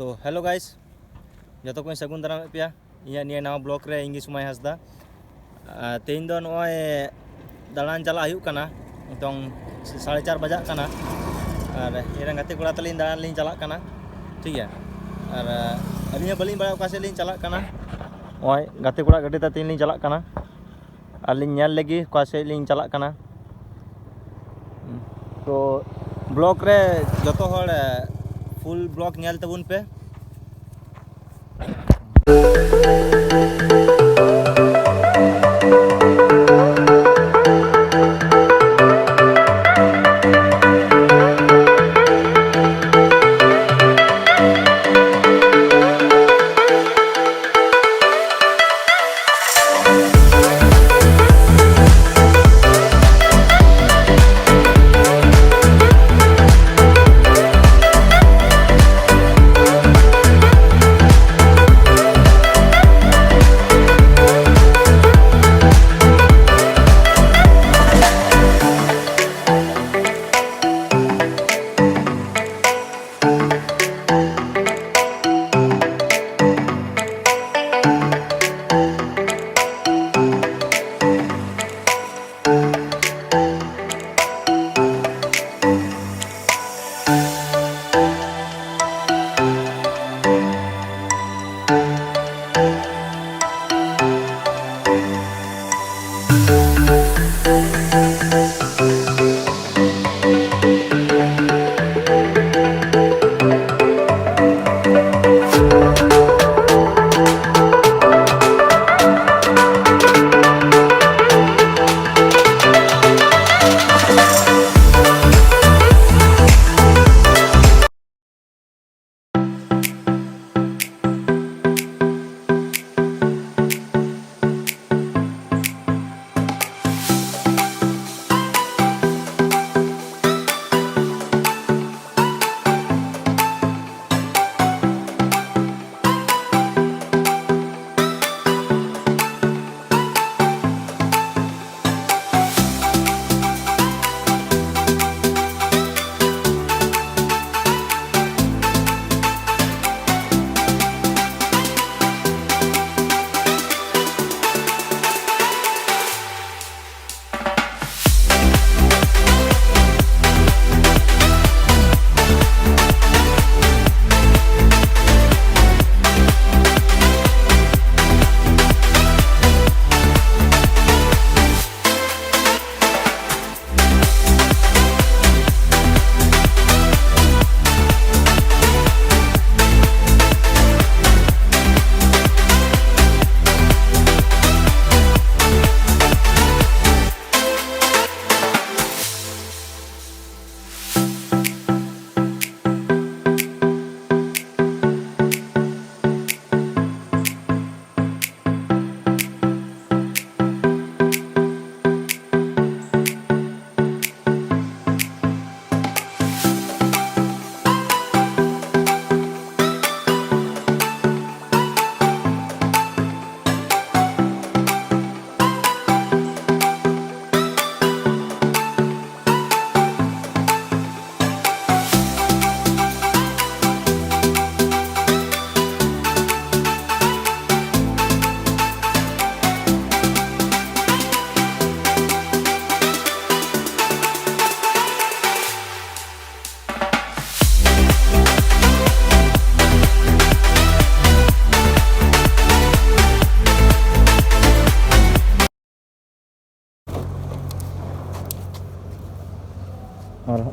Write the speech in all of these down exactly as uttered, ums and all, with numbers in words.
ᱛᱚ hello guys, ᱡᱚᱛᱚ ᱠᱚᱧ ᱥᱟᱹᱜᱩᱱ ᱫᱟᱨᱟᱢᱮᱫ ᱯᱮᱭᱟ ᱤᱧᱟᱹᱜ ᱱᱤᱭᱟᱹ ᱱᱟᱣᱟ ᱵᱞᱚᱜ ᱨᱮ᱾ ᱤᱧ ᱜᱮ ᱥᱩᱢᱟᱭ ᱦᱟᱸᱥᱫᱟ᱾ ᱟᱨ ᱛᱮᱦᱮᱧ ᱫᱚ ᱱᱚᱜᱼᱚᱭ ᱫᱟᱬᱟᱱ ᱪᱟᱞᱟᱜ ᱦᱩᱭᱩᱜ ᱠᱟᱱᱟ᱾ ᱱᱤᱛᱚᱝ ᱥᱟᱲᱮ ᱪᱟᱨ ᱵᱟᱡᱟᱜ ᱠᱟᱱᱟ᱾ ᱟᱨ ᱤᱧᱨᱮᱱ ᱜᱟᱛᱮ ᱠᱚᱲᱟ ᱛᱟᱹᱞᱤᱧ ᱫᱟᱬᱟᱱ ᱞᱤᱧ ᱪᱟᱞᱟᱜ ᱠᱟᱱᱟ, ᱴᱷᱤᱠ ᱜᱮᱭᱟ᱾ ᱟᱨ ᱟᱹᱞᱤᱧ ᱦᱚᱸ ᱵᱟᱹᱞᱤᱧ ᱵᱟᱲᱟᱭᱟ ᱚᱠᱟ ᱥᱮᱫ ᱞᱤᱧ ᱪᱟᱞᱟᱜ ᱠᱟᱱᱟ᱾ ᱱᱚᱜᱼᱚᱭ ᱜᱟᱛᱮ ᱠᱚᱲᱟ ᱜᱟᱹᱰᱤ ᱛᱮ ᱛᱮᱦᱮᱧ ᱞᱤᱧ ᱪᱟᱞᱟᱜ ᱠᱟᱱᱟ᱾ ᱟᱨ ᱞᱤᱧ ᱧᱮᱞ ᱞᱮᱜᱮ ᱚᱠᱟ ᱥᱮᱫ ᱞᱤᱧ ᱪᱟᱞᱟᱜ ᱠᱟᱱᱟ᱾ ᱛᱚ ᱵᱞᱚᱜ ᱨᱮ ᱡᱚᱛᱚ ᱦᱚᱲ ᱯᱷᱩᱞ ᱵᱞᱚᱜ ᱧᱮᱞ ᱛᱟᱵᱚᱱ ᱯᱮ᱾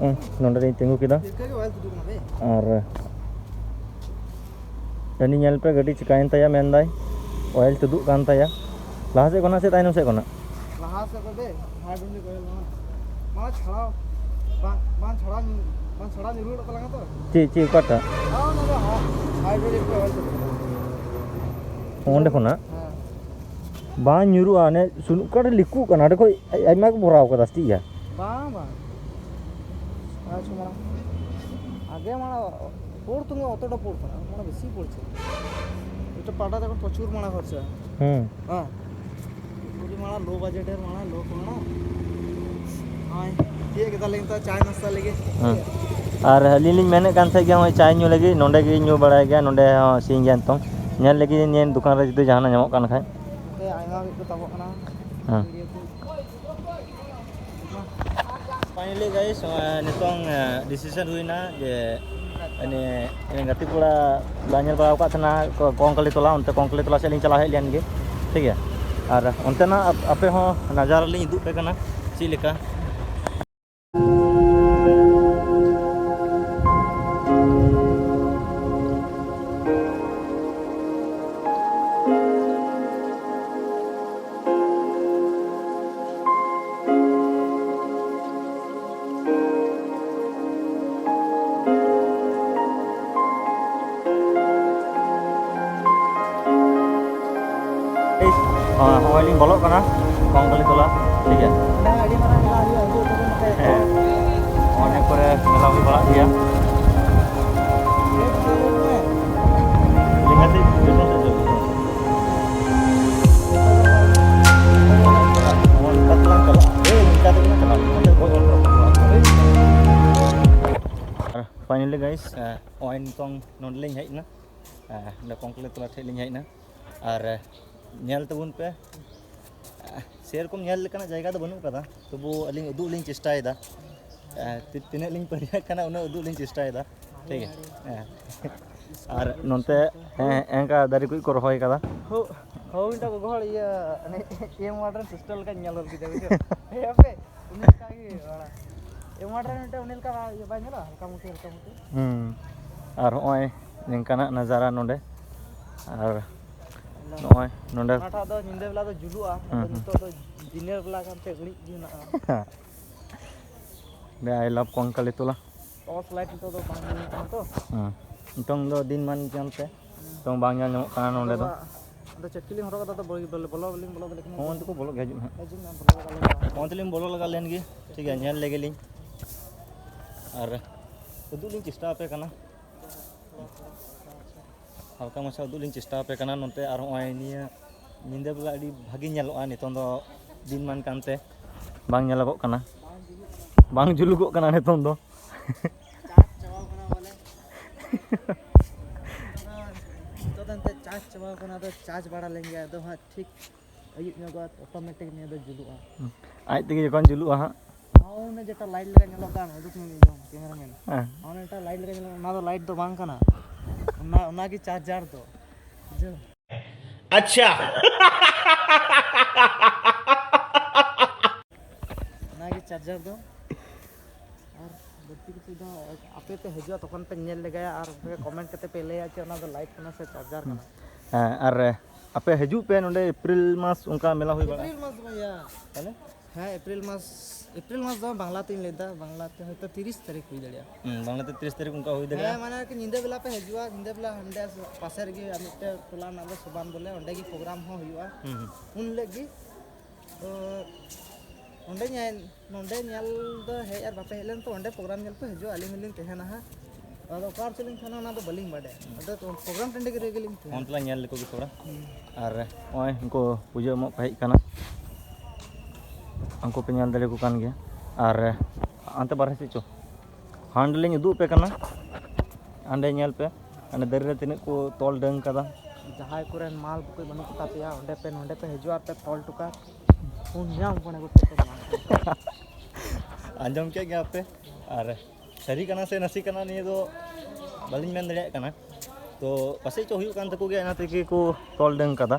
ᱦᱩᱸ, ᱱᱚᱸᱰᱮ ᱨᱤᱧ ᱛᱤᱸᱜᱩ ᱠᱮᱫᱟ᱾ ᱪᱮᱫ ᱞᱮᱠᱟ ᱜᱮ ᱵᱟᱭ ᱛᱩᱫᱩᱜ ᱠᱟᱱᱟ ᱵᱮ? ᱟᱨ ᱦᱟᱹᱱᱤ ᱧᱮᱞ ᱯᱮ, ᱜᱟᱹᱰᱤ ᱪᱤᱠᱟᱭᱮᱱ ᱛᱟᱭᱟ ᱢᱮᱱᱫᱟᱭ, ᱚᱭᱮᱞ ᱛᱩᱫᱩᱜ ᱠᱟᱱ ᱛᱟᱭᱟ᱾ ᱞᱟᱦᱟ ᱥᱮᱫ ᱠᱷᱚᱱᱟᱜ ᱥᱮ ᱛᱟᱭᱱᱚᱢ ᱥᱮᱫ ᱠᱷᱚᱱᱟᱜ? ᱞᱟᱦᱟ ᱥᱮᱫ ᱠᱷᱚᱱ ᱵᱮ, ᱦᱟᱭᱰᱨᱳᱞᱤᱠ ᱚᱭᱮᱞ ᱠᱟᱱᱟ᱾ ᱢᱟ ᱪᱷᱟᱲᱟᱣ, ᱵᱟᱝ, ᱵᱟᱝ ᱪᱷᱟᱲᱟᱣ, ᱵᱟᱝ ᱪᱷᱟᱲᱟᱣ ᱧᱩᱨᱩ ᱜᱚᱫᱚᱜ ᱛᱟᱞᱟᱝᱟ ᱛᱚ᱾ ᱪᱮᱫ, ᱪᱮᱫ, ᱚᱠᱟᱴᱟᱜ? ᱟᱨ ᱚᱱᱟ ᱫᱚ ᱦᱟ-, ᱦᱟᱭᱰᱨᱳᱞᱤᱠ ᱚᱭᱮᱞ ᱛᱩᱫᱩᱜ ᱠᱟᱱᱟ᱾ ᱚᱸᱰᱮ ᱠᱷᱚᱱᱟᱜ? ᱦᱮᱸ᱾ ᱵᱟᱝ ᱧᱩᱨᱩᱜᱼᱟ, ᱚᱱᱮ ᱥᱩᱱᱩᱢ ᱚᱠᱟᱨᱮ ᱞᱤᱠᱩᱜ ᱠᱟᱱᱟ, ᱚᱸᱰᱮ ᱠᱷᱚᱡ ᱟᱭᱢᱟ ᱠᱚ ᱵᱷᱚᱨᱟᱣ ᱠᱟᱫᱟ ᱥᱮ ᱪᱮᱫ ᱭᱟ? ᱵᱟᱝ, ᱵᱟᱝ᱾ ᱟᱪᱪᱷᱟ, ᱢᱟᱲᱟᱝ᱾ ᱟᱜᱮ ᱢᱟᱲᱟᱝ ᱯᱳᱲ ᱛᱩᱸᱜᱮ ᱚᱛᱚᱴᱟ ᱯᱳᱲ ᱠᱟᱱᱟ, ᱢᱟᱱᱮ ᱵᱮᱥᱤ ᱯᱳᱲ ᱪᱮᱫ? ᱮᱴᱟ ᱯᱟᱴᱟ ᱛᱮᱠᱷᱚᱱ ᱯᱨᱚᱪᱩᱨ ᱢᱟᱲᱟᱝ ᱠᱷᱚᱨᱪᱟ᱾ ᱦᱩᱸ᱾ ᱦᱮᱸ᱾ ᱯᱩᱨᱟᱹ ᱢᱟᱲᱟᱝ ᱞᱳ ᱵᱟᱡᱮᱴ ᱨᱮ ᱢᱟᱲᱟᱝ ᱞᱳ ᱠᱚ ᱢᱟᱲᱟᱝ᱾ ᱱᱚᱜᱼᱚᱭ ᱛᱤᱭᱟᱹᱜ ᱠᱮᱫᱟᱞᱤᱧ ᱛᱚ ᱪᱟᱭ ᱱᱟᱥᱛᱟ ᱞᱟᱹᱜᱤᱫ᱾ ᱦᱮᱸ᱾ ᱟᱨ ᱟᱹᱞᱤᱧ ᱞᱤᱧ ᱢᱮᱱᱮᱫ ᱠᱟᱱ ᱛᱟᱦᱮᱸᱫ ᱜᱮ, ᱱᱚᱜᱼᱚᱭ ᱪᱟᱭ ᱧᱩ ᱞᱟᱹᱜᱤᱫ ᱱᱚᱸᱰᱮ ᱜᱮ ᱧᱩ ᱵᱟᱲᱟᱭ ᱜᱮᱭᱟ, ᱱᱚᱸᱰᱮ ᱦᱚᱸ ᱥᱤᱧ ᱜᱮᱭᱟ ᱱᱤᱛᱚᱝ᱾ ᱧᱮᱞ ᱞᱟᱹᱜᱤᱫ ᱱᱤᱭᱟᱹ ᱫᱚᱠᱟᱱ ᱨᱮ ᱡᱩᱫᱤ ᱡᱟᱦᱟᱱᱟᱜ ᱧᱟᱢᱚᱜ ᱠᱟᱱ ᱠᱷᱟᱡ᱾ ᱱᱚᱛᱮ ᱟᱭᱢᱟ ᱜᱮᱠᱚ ᱛᱟᱵᱚᱜ ᱠᱟᱱᱟ᱾ ᱦᱮᱸ᱾ ᱵᱷᱤᱰᱤᱭᱳ ᱠᱚ᱾ Finally guys, ᱱᱚᱜᱼᱚᱭ ᱱᱤᱛᱚᱝ, ᱮ, decision ᱦᱩᱭᱱᱟ ᱡᱮ ᱢᱟᱱᱮ, ᱤᱧ ᱜᱟᱛᱮ ᱠᱚᱲᱟ ᱵᱟᱭ ᱧᱮᱞ ᱵᱟᱲᱟ ᱟᱠᱟᱫ ᱛᱟᱦᱮᱱᱟ ᱠᱚ-, ᱠᱚᱝᱠᱟᱞᱤ ᱛᱚᱞᱟ, ᱚᱱᱛᱮ ᱠᱚᱝᱠᱟᱞᱤ ᱛᱚᱞᱟ ᱥᱮᱫ ᱞᱤᱧ ᱪᱟᱞᱟᱣ ᱦᱮᱡ ᱞᱮᱱ ᱜᱮ, ᱴᱷᱤᱠ ᱜᱮᱭᱟ᱾ ᱟᱨ ᱚᱱᱛᱮᱱᱟᱜ ᱟᱯ-, ᱟᱯᱮ ᱦᱚᱸ ᱱᱟᱡᱟᱨᱟ ᱞᱤᱧ ᱩᱫᱩᱜ ᱯᱮ ᱠᱟᱱᱟ ᱪᱮᱫ ᱞᱮᱠᱟ᱾ ᱦᱚᱸᱜᱼᱚᱭ ᱞᱤᱧ ᱵᱚᱞᱚᱜ ᱠᱟᱱᱟ ᱠᱚᱝᱠᱟᱞᱤ ᱛᱚᱞᱟ, ᱴᱷᱤᱠ ᱜᱮᱭᱟ᱾ ᱚᱸᱰᱮ ᱟᱹᱰᱤ ᱢᱟᱨᱟᱝ ᱢᱮᱞᱟ ᱦᱩᱭᱩᱜᱼᱟ, ᱦᱤᱡᱩᱜ ᱛᱟᱵᱚᱱ ᱯᱮ᱾ ᱦᱮᱸ, ᱚᱱᱮ ᱠᱚᱨᱮ ᱢᱮᱞᱟ ᱦᱩᱭ ᱵᱟᱲᱟᱜ ᱜᱮᱭᱟ᱾ ᱞᱮᱸᱜᱟ ᱛᱤ ᱡᱚᱡᱚᱢ ᱥᱮᱫ ᱫᱚ᱾ ᱚᱱᱠᱟ ᱛᱮᱞᱟᱝ ᱪᱟᱞᱟᱜᱼᱟ᱾ ᱦᱳᱭ, ᱚᱱᱠᱟ ᱛᱮᱜᱮ ᱞᱟᱝ ᱪᱟᱞᱟᱜᱼᱟ᱾ ᱚᱱᱛᱮ ᱜᱚᱡ ᱦᱚᱲ ᱠᱚ᱾ ᱟᱨ finally guys, ᱱᱚᱜᱼᱚᱭ ᱱᱤᱛᱚᱝ ᱱᱚᱸᱰᱮ ᱞᱤᱧ ᱦᱮᱡ ᱮᱱᱟ᱾ ᱱᱚᱸᱰᱮ ᱠᱚᱝᱠᱟᱞᱤ ᱛᱚᱞᱟ ᱴᱷᱮᱡ ᱞᱤᱧ ᱦᱮᱡ ᱮᱱᱟ᱾ ᱟᱨ ᱧᱮᱞ ᱛᱟᱵᱚᱱ ᱯᱮ, ᱥᱮᱨᱚᱠᱚᱢ ᱧᱮᱞ ᱞᱮᱠᱟᱱᱟᱜ ᱡᱟᱭᱜᱟ ᱫᱚ ᱵᱟᱹᱱᱩᱜ ᱠᱟᱫᱟ, ᱛᱚᱵᱩ ᱟᱹᱞᱤᱧ ᱩᱫᱩᱜ ᱞᱤᱧ ᱪᱮᱥᱴᱟᱭᱮᱫᱟ᱾ ᱮ, ᱛᱤ-, ᱛᱤᱱᱟᱹᱜ ᱞᱤᱧ ᱯᱟᱹᱨᱭᱟᱹᱜ ᱠᱟᱱᱟ, ᱩᱱᱟᱹᱜ ᱩᱫᱩᱜ ᱞᱤᱧ ᱪᱮᱥᱴᱟᱭᱮᱫᱟ᱾ ᱴᱷᱤᱠ ᱜᱮᱭᱟ᱾ ᱦᱮᱸ᱾ ᱟᱨ ᱱᱚᱱᱛᱮ, ᱦᱮᱸ, ᱮᱱᱠᱟ ᱫᱟᱨᱮ ᱠᱚ ᱠᱚ ᱨᱚᱦᱚᱭ ᱠᱟᱫᱟ᱾ ᱦᱳ, ᱦᱳ, ᱢᱤᱫᱴᱟᱝ ᱜᱚᱜᱚ ᱦᱚᱲ ᱤᱭᱟᱹ, ᱚᱱᱮ ᱮᱢ ᱚᱣᱟᱨᱰ ᱨᱮᱱ ᱥᱤᱥᱴᱟᱨ ᱞᱮᱠᱟᱧ ᱧᱮᱞ ᱜᱚᱫ ᱠᱮᱫᱮᱭᱟ, ᱵᱩᱡᱷᱟᱹᱣ? ᱦᱮᱸ, ᱟᱯᱮ, ᱩᱱᱤ ᱞᱮᱠᱟ ᱜᱮ ᱦᱚᱲ᱾ ᱮᱢᱟᱱ ᱨᱮ ᱢᱤᱫᱴᱮᱱ ᱩᱱᱤ ᱞᱮᱠᱟ ᱵᱟᱭ ᱧᱮᱞᱚᱜᱼᱟ, ᱦᱟᱞᱠᱟ ᱢᱩᱴᱤ, ᱦᱟᱞᱠᱟ ᱢᱩᱴᱤ᱾ ᱦᱩᱸ᱾ ᱟᱨ ᱦᱚᱸᱜᱼᱚᱭ ᱱᱤᱝᱠᱟᱱᱟᱜ ᱱᱟᱡᱟᱨᱟ ᱱᱚᱰᱮ᱾ ᱟᱨ ᱱᱚᱜᱼᱚᱭ ᱱᱚᱰᱮ ᱚᱱᱟᱴᱟᱜ ᱫᱚ ᱧᱤᱫᱟᱹ ᱵᱮᱞᱟ ᱫᱚ ᱡᱩᱞᱩᱜᱼᱟ, ᱦᱩᱸ, ᱟᱫᱚ ᱦᱩᱸ᱾ ᱱᱤᱛᱚᱜ ᱫᱚ ᱫᱤᱱᱮᱨ ᱵᱮᱞᱟ ᱠᱟᱱᱛᱮ ᱤᱬᱤᱡ ᱜᱮ ᱢᱮᱱᱟᱜᱼᱟ᱾ ᱦᱮᱸ᱾ ᱫᱮ, I love ᱠᱚᱝᱠᱟᱞᱤ ᱛᱚᱞᱟ᱾ ᱴᱚᱨᱪ ᱞᱟᱭᱤᱴ ᱱᱤᱛᱚᱜ ᱫᱚ ᱵᱟᱝ ᱧᱮᱞᱚᱜ ᱠᱟᱱᱟ ᱛᱚ᱾ ᱦᱮᱸ᱾ ᱱᱤᱛᱚᱝ ᱫᱚ ᱫᱤᱱ ᱢᱟᱱ ᱧᱮᱞᱛᱮ ᱦᱩᱸ᱾ ᱱᱤᱛᱚᱝ ᱵᱟᱝ ᱧᱮᱞ ᱧᱟᱢᱚᱜ ᱠᱟᱱᱟ ᱱᱚᱰᱮ ᱫᱚ᱾ ᱟᱫᱚ ᱪᱮᱫ ᱠᱚᱞᱤᱧ ᱦᱚᱨᱚᱜ ᱠᱟᱫᱟ, ᱟᱫᱚ ᱵᱚᱞᱚ, ᱵᱚᱞᱚ ᱵᱟᱹᱞᱤᱧ ᱵᱚᱞᱚ ᱫᱟᱲᱮᱭᱟᱜ ᱠᱟᱱᱟ᱾ ᱦᱚᱸ, ᱚᱱᱛᱮ ᱠᱚ ᱵᱚᱞᱚᱜ ᱜᱮ ᱦᱤᱡᱩᱜ ᱦᱟᱸᱜ᱾ ᱦᱤᱡᱩᱜ ᱢᱮ, ᱵᱚᱞᱚ ᱠᱟᱫᱟ ᱞᱮ᱾ ᱦᱚᱸ, ᱚᱱᱛᱮ ᱞᱤᱧ ᱵᱚᱞᱚ ᱞᱮᱜᱟ ᱞᱮᱱ ᱜᱮ᱾ ᱴᱷᱤᱠ ᱜᱮᱭᱟ, ᱧᱮᱞ ᱞᱮᱜᱮ ᱞᱤᱧ᱾ ᱟᱨ ᱩᱫᱩᱜ ᱞᱤᱧ ᱪᱮᱥᱴᱟ ᱟᱯᱮ ᱠᱟᱱᱟ᱾ ᱦᱟᱞᱠᱟ ᱢᱟᱪᱷᱟ ᱩᱫᱩᱜ ᱞᱤᱧ ᱪᱮᱥᱴᱟ ᱟᱯᱮ ᱠᱟᱱᱟ ᱱᱚᱛᱮ᱾ ᱟᱨ ᱦᱚᱸᱜᱼᱚᱭ ᱱᱤᱭᱟᱹ ᱧᱤᱫᱟᱹ ᱵᱮᱞᱟ ᱟᱹᱰᱤ ᱵᱷᱟᱹᱜᱤ ᱧᱮᱞᱚᱜᱼᱟ, ᱱᱤᱛᱚᱝ ᱫᱚ ᱫᱤᱱ ᱢᱟᱱ ᱠᱟᱱᱛᱮ ᱵᱟᱝ ᱧᱮᱞᱚᱜᱚᱜ ᱠᱟᱱᱟ, ᱵᱟᱝ ᱡᱩᱞᱩᱜᱚᱜ ᱠᱟᱱᱟ ᱱᱤᱛᱚᱝ ᱫᱚ᱾ ᱪᱟᱨᱡᱽ ᱪᱟᱵᱟᱣ ᱠᱟᱱᱟ ᱵᱚᱞᱮ᱾ ᱱᱤᱛᱚᱜ ᱫᱚ ᱮᱱᱛᱮᱫ ᱪᱟᱨᱡᱽ ᱪᱟᱵᱟᱣ ᱠᱟᱱᱟ, ᱟᱫᱚ ᱪᱟᱨᱡᱽ ᱵᱟᱲᱟ ᱞᱮᱱ ᱜᱮ, ᱟᱫᱚ ᱦᱟᱸᱜ ᱴᱷᱤᱠ ᱟᱹᱭᱩᱵ ᱧᱚᱜᱚᱜᱼᱟ, ᱚᱴᱳᱢᱮᱴᱤᱠ ᱱᱤᱭᱟᱹ ᱫᱚ ᱡᱩᱞᱩᱜᱼᱟ᱾ ᱦᱩᱸ᱾ ᱟᱡ ᱛᱮᱜᱮ ᱡᱚᱠᱷᱚᱱ ᱡᱩᱞᱩᱜᱼᱟ ᱦᱟᱸᱜ᱾ ᱦᱳᱭ, ᱚᱱᱮ ᱡᱮᱴᱟ ᱞᱟᱭᱤᱴ ᱞᱮᱠᱟ ᱧᱮᱞᱚᱜ ᱠᱟᱱ, ᱩᱫᱩᱜ ᱧᱚᱜ ᱤᱧ ᱫᱚ, ᱠᱮᱢᱮᱨᱟᱢᱮᱱ᱾ ᱦᱮᱸ᱾ ᱚᱱᱮ ᱚᱱᱴᱟ ᱞᱟᱭᱤᱴ ᱞᱮᱠᱟ ᱧᱮᱞᱚᱜ ᱠᱟᱱ, ᱚᱱᱟ ᱫᱚ ᱞᱟᱭᱤᱴ ᱫᱚ ᱵᱟᱝ ᱠᱟᱱᱟ, ᱚᱱᱟ, ᱚᱱᱟᱜᱮ ᱪᱟᱨᱡᱟᱨ ᱫᱚ, ᱵᱩᱡᱷᱟᱹᱣ? ᱟᱪᱪᱷᱟ᱾ ᱚᱱᱟᱜᱮ ᱪᱟᱨᱡᱟᱨ ᱫᱚ᱾ ᱟᱨ ᱵᱟᱹᱲᱛᱤ ᱠᱤᱪᱷᱩ ᱫᱚ ᱟᱯᱮ ᱯᱮ ᱦᱤᱡᱩᱜᱼᱟ, ᱛᱚᱠᱷᱚᱱ ᱯᱮ ᱧᱮᱞ ᱞᱮᱜᱟᱭᱟ ᱟᱨ ᱟᱯᱮ ᱠᱚᱢᱮᱱᱴ ᱠᱟᱛᱮ ᱯᱮ ᱞᱟᱹᱭᱟ ᱡᱮ ᱚᱱᱟ ᱫᱚ ᱞᱟᱭᱤᱴ ᱠᱟᱱᱟ ᱥᱮ ᱪᱟᱨᱡᱟᱨ ᱠᱟᱱᱟ᱾ ᱦᱮᱸ, ᱟᱨ ᱟᱯᱮ ᱦᱤᱡᱩᱜ ᱯᱮ ᱱᱚᱰᱮ, ᱮᱯᱨᱤᱞ ᱢᱟᱥ ᱚᱱᱠᱟ ᱢᱮᱞᱟ ᱦᱩᱭ ᱵᱟᱲᱟᱜᱼᱟ᱾ ᱮᱯᱨᱤᱞ ᱢᱟᱥ ᱵᱷᱟᱭᱟ᱾ ᱛᱟᱦᱞᱮ? ᱦᱮᱸ, ᱮᱯᱨᱤᱞ ᱢᱟᱥ, ᱮᱯᱨᱤᱞ ᱢᱟᱥ ᱫᱚ ᱵᱟᱝᱞᱟ ᱛᱤᱧ ᱞᱟᱹᱭᱫᱟ, ᱵᱟᱝᱞᱟ ᱛᱮ ᱦᱚᱭᱛᱳ ᱛᱤᱨᱤᱥ ᱛᱟᱹᱨᱤᱠᱷ ᱦᱩᱭ ᱫᱟᱲᱮᱭᱟᱜᱼᱟ᱾ ᱦᱩᱸ, ᱵᱟᱝᱞᱟ ᱛᱮ ᱛᱤᱨᱤᱥ ᱛᱟᱹᱨᱤᱠᱷ ᱚᱱᱠᱟ ᱦᱩᱭ ᱦᱮᱸ, ᱫᱟᱲᱮᱭᱟᱜᱼᱟ᱾ ᱢᱟᱱᱮ ᱟᱨᱠᱤ ᱧᱤᱫᱟᱹ ᱵᱮᱞᱟ ᱯᱮ ᱦᱤᱡᱩᱜᱼᱟ, ᱧᱤᱫᱟᱹ ᱵᱮᱞᱟ ᱦᱟᱸᱰᱮ ᱯᱟᱥᱮ ᱨᱮᱜᱮ ᱟᱨ ᱢᱤᱫᱴᱮᱱ ᱴᱚᱞᱟ ᱢᱮᱱᱟᱜ ᱫᱚ ᱥᱚᱵᱟᱱ ᱵᱚᱞᱮ, ᱚᱸᱰᱮ ᱜᱮ ᱯᱨᱳᱜᱨᱟᱢ ᱦᱚᱸ ᱦᱩᱭᱩᱜᱼᱟ᱾ ᱦᱩᱸ, ᱦᱩᱸ᱾ ᱩᱱ ᱦᱤᱞᱳᱜ ᱜᱮ ᱛᱚ ᱚᱸᱰᱮ ᱧᱮᱞ, ᱱᱚᱸᱰᱮ ᱧᱮᱞ ᱫᱚ ᱦᱮᱡ ᱟᱨ ᱵᱟᱯᱮ ᱦᱮᱡ ᱞᱮᱱ ᱛᱚ, ᱚᱸᱰᱮ ᱯᱨᱳᱜᱨᱟᱢ ᱧᱮᱞ ᱯᱮ ᱦᱤᱡᱩᱜᱼᱟ, ᱟᱹᱞᱤᱧ ᱦᱚᱸᱞᱤᱧ ᱛᱟᱦᱮᱱᱟ ᱦᱟᱸᱜ᱾ ᱟᱫᱚ ᱚᱠᱟ ᱨᱮᱪᱚ ᱞᱤᱧ ᱛᱟᱦᱮᱱᱟ, ᱚᱱᱟ ᱫᱚ ᱵᱟᱹᱞᱤᱧ ᱵᱟᱰᱟᱭᱟ᱾ ᱟᱫᱚ ᱯᱨᱳᱜᱨᱟᱢ ᱴᱟᱺᱰᱤ ᱨᱮᱜᱮ ᱞᱤᱧ ᱛᱟᱦᱮᱱᱟ᱾ ᱚᱱᱛᱮ ᱞᱟᱝ ᱧᱮᱞ ᱞᱮᱠᱚ ᱜᱮ ᱛᱷᱚᱲᱟ᱾ ᱦᱩᱸ᱾ ᱟᱨ ᱱᱚᱜᱼᱚᱭ ᱩᱱᱠᱩ ᱯᱩᱡᱟᱹ ᱮᱢᱚᱜ ᱠᱚ ᱦᱮᱡ ᱟᱠᱟᱱᱟ, ᱩᱱᱠᱩ ᱯᱮ ᱧᱮᱞ ᱫᱟᱲᱮᱭᱟᱠᱚ ᱠᱟᱱ ᱜᱮᱭᱟ᱾ ᱟᱨ ᱦᱟᱱᱛᱮ ᱵᱟᱨᱦᱮ ᱥᱮᱫ ᱪᱚ, ᱦᱟᱸᱰᱮ ᱞᱤᱧ ᱩᱫᱩᱜ ᱟᱯᱮ ᱠᱟᱱᱟ, ᱦᱟᱸᱰᱮ ᱧᱮᱞ ᱯᱮ, ᱦᱟᱸᱰᱮ ᱫᱟᱨᱮ ᱨᱮ ᱛᱤᱱᱟᱹᱜ ᱠᱚ ᱛᱚᱞ ᱰᱟᱹᱝ ᱠᱟᱫᱟ᱾ ᱡᱟᱦᱟᱸᱭ ᱠᱚᱨᱮᱱ ᱢᱟᱞ ᱠᱚ ᱵᱟᱹᱱᱩᱜ ᱠᱚᱛᱟ ᱯᱮᱭᱟ, ᱚᱸᱰᱮ ᱯᱮ, ᱱᱚᱸᱰᱮ ᱯᱮ ᱦᱤᱡᱩᱜᱼᱟ ᱟᱨ ᱯᱮ ᱛᱚᱞ ᱦᱚᱴᱚ ᱠᱟᱜᱼᱟ᱾ ᱯᱩᱱᱭᱟ ᱦᱚᱯᱚᱱ ᱟᱹᱜᱩ ᱠᱟᱛᱮ ᱯᱮ ᱧᱟᱢ ᱠᱚᱣᱟ᱾ ᱟᱸᱡᱚᱢ ᱠᱮᱫ ᱜᱮᱭᱟ ᱯᱮ᱾ ᱟᱨ ᱥᱟᱹᱨᱤ ᱠᱟᱱᱟ ᱥᱮ ᱱᱟᱥᱮ ᱠᱟᱱᱟ, ᱱᱤᱭᱟᱹ ᱫᱚ ᱵᱟᱹᱞᱤᱧ ᱢᱮᱱ ᱫᱟᱲᱮᱭᱟᱜ ᱠᱟᱱᱟ᱾ ᱛᱚ ᱯᱟᱥᱮᱡ ᱪᱚ ᱦᱩᱭᱩᱜ ᱠᱟᱱ ᱛᱟᱠᱚ ᱜᱮᱭᱟ, ᱚᱱᱟ ᱛᱮᱜᱮ ᱠᱚ ᱛᱚᱞ ᱰᱟᱹᱝ ᱠᱟᱫᱟ᱾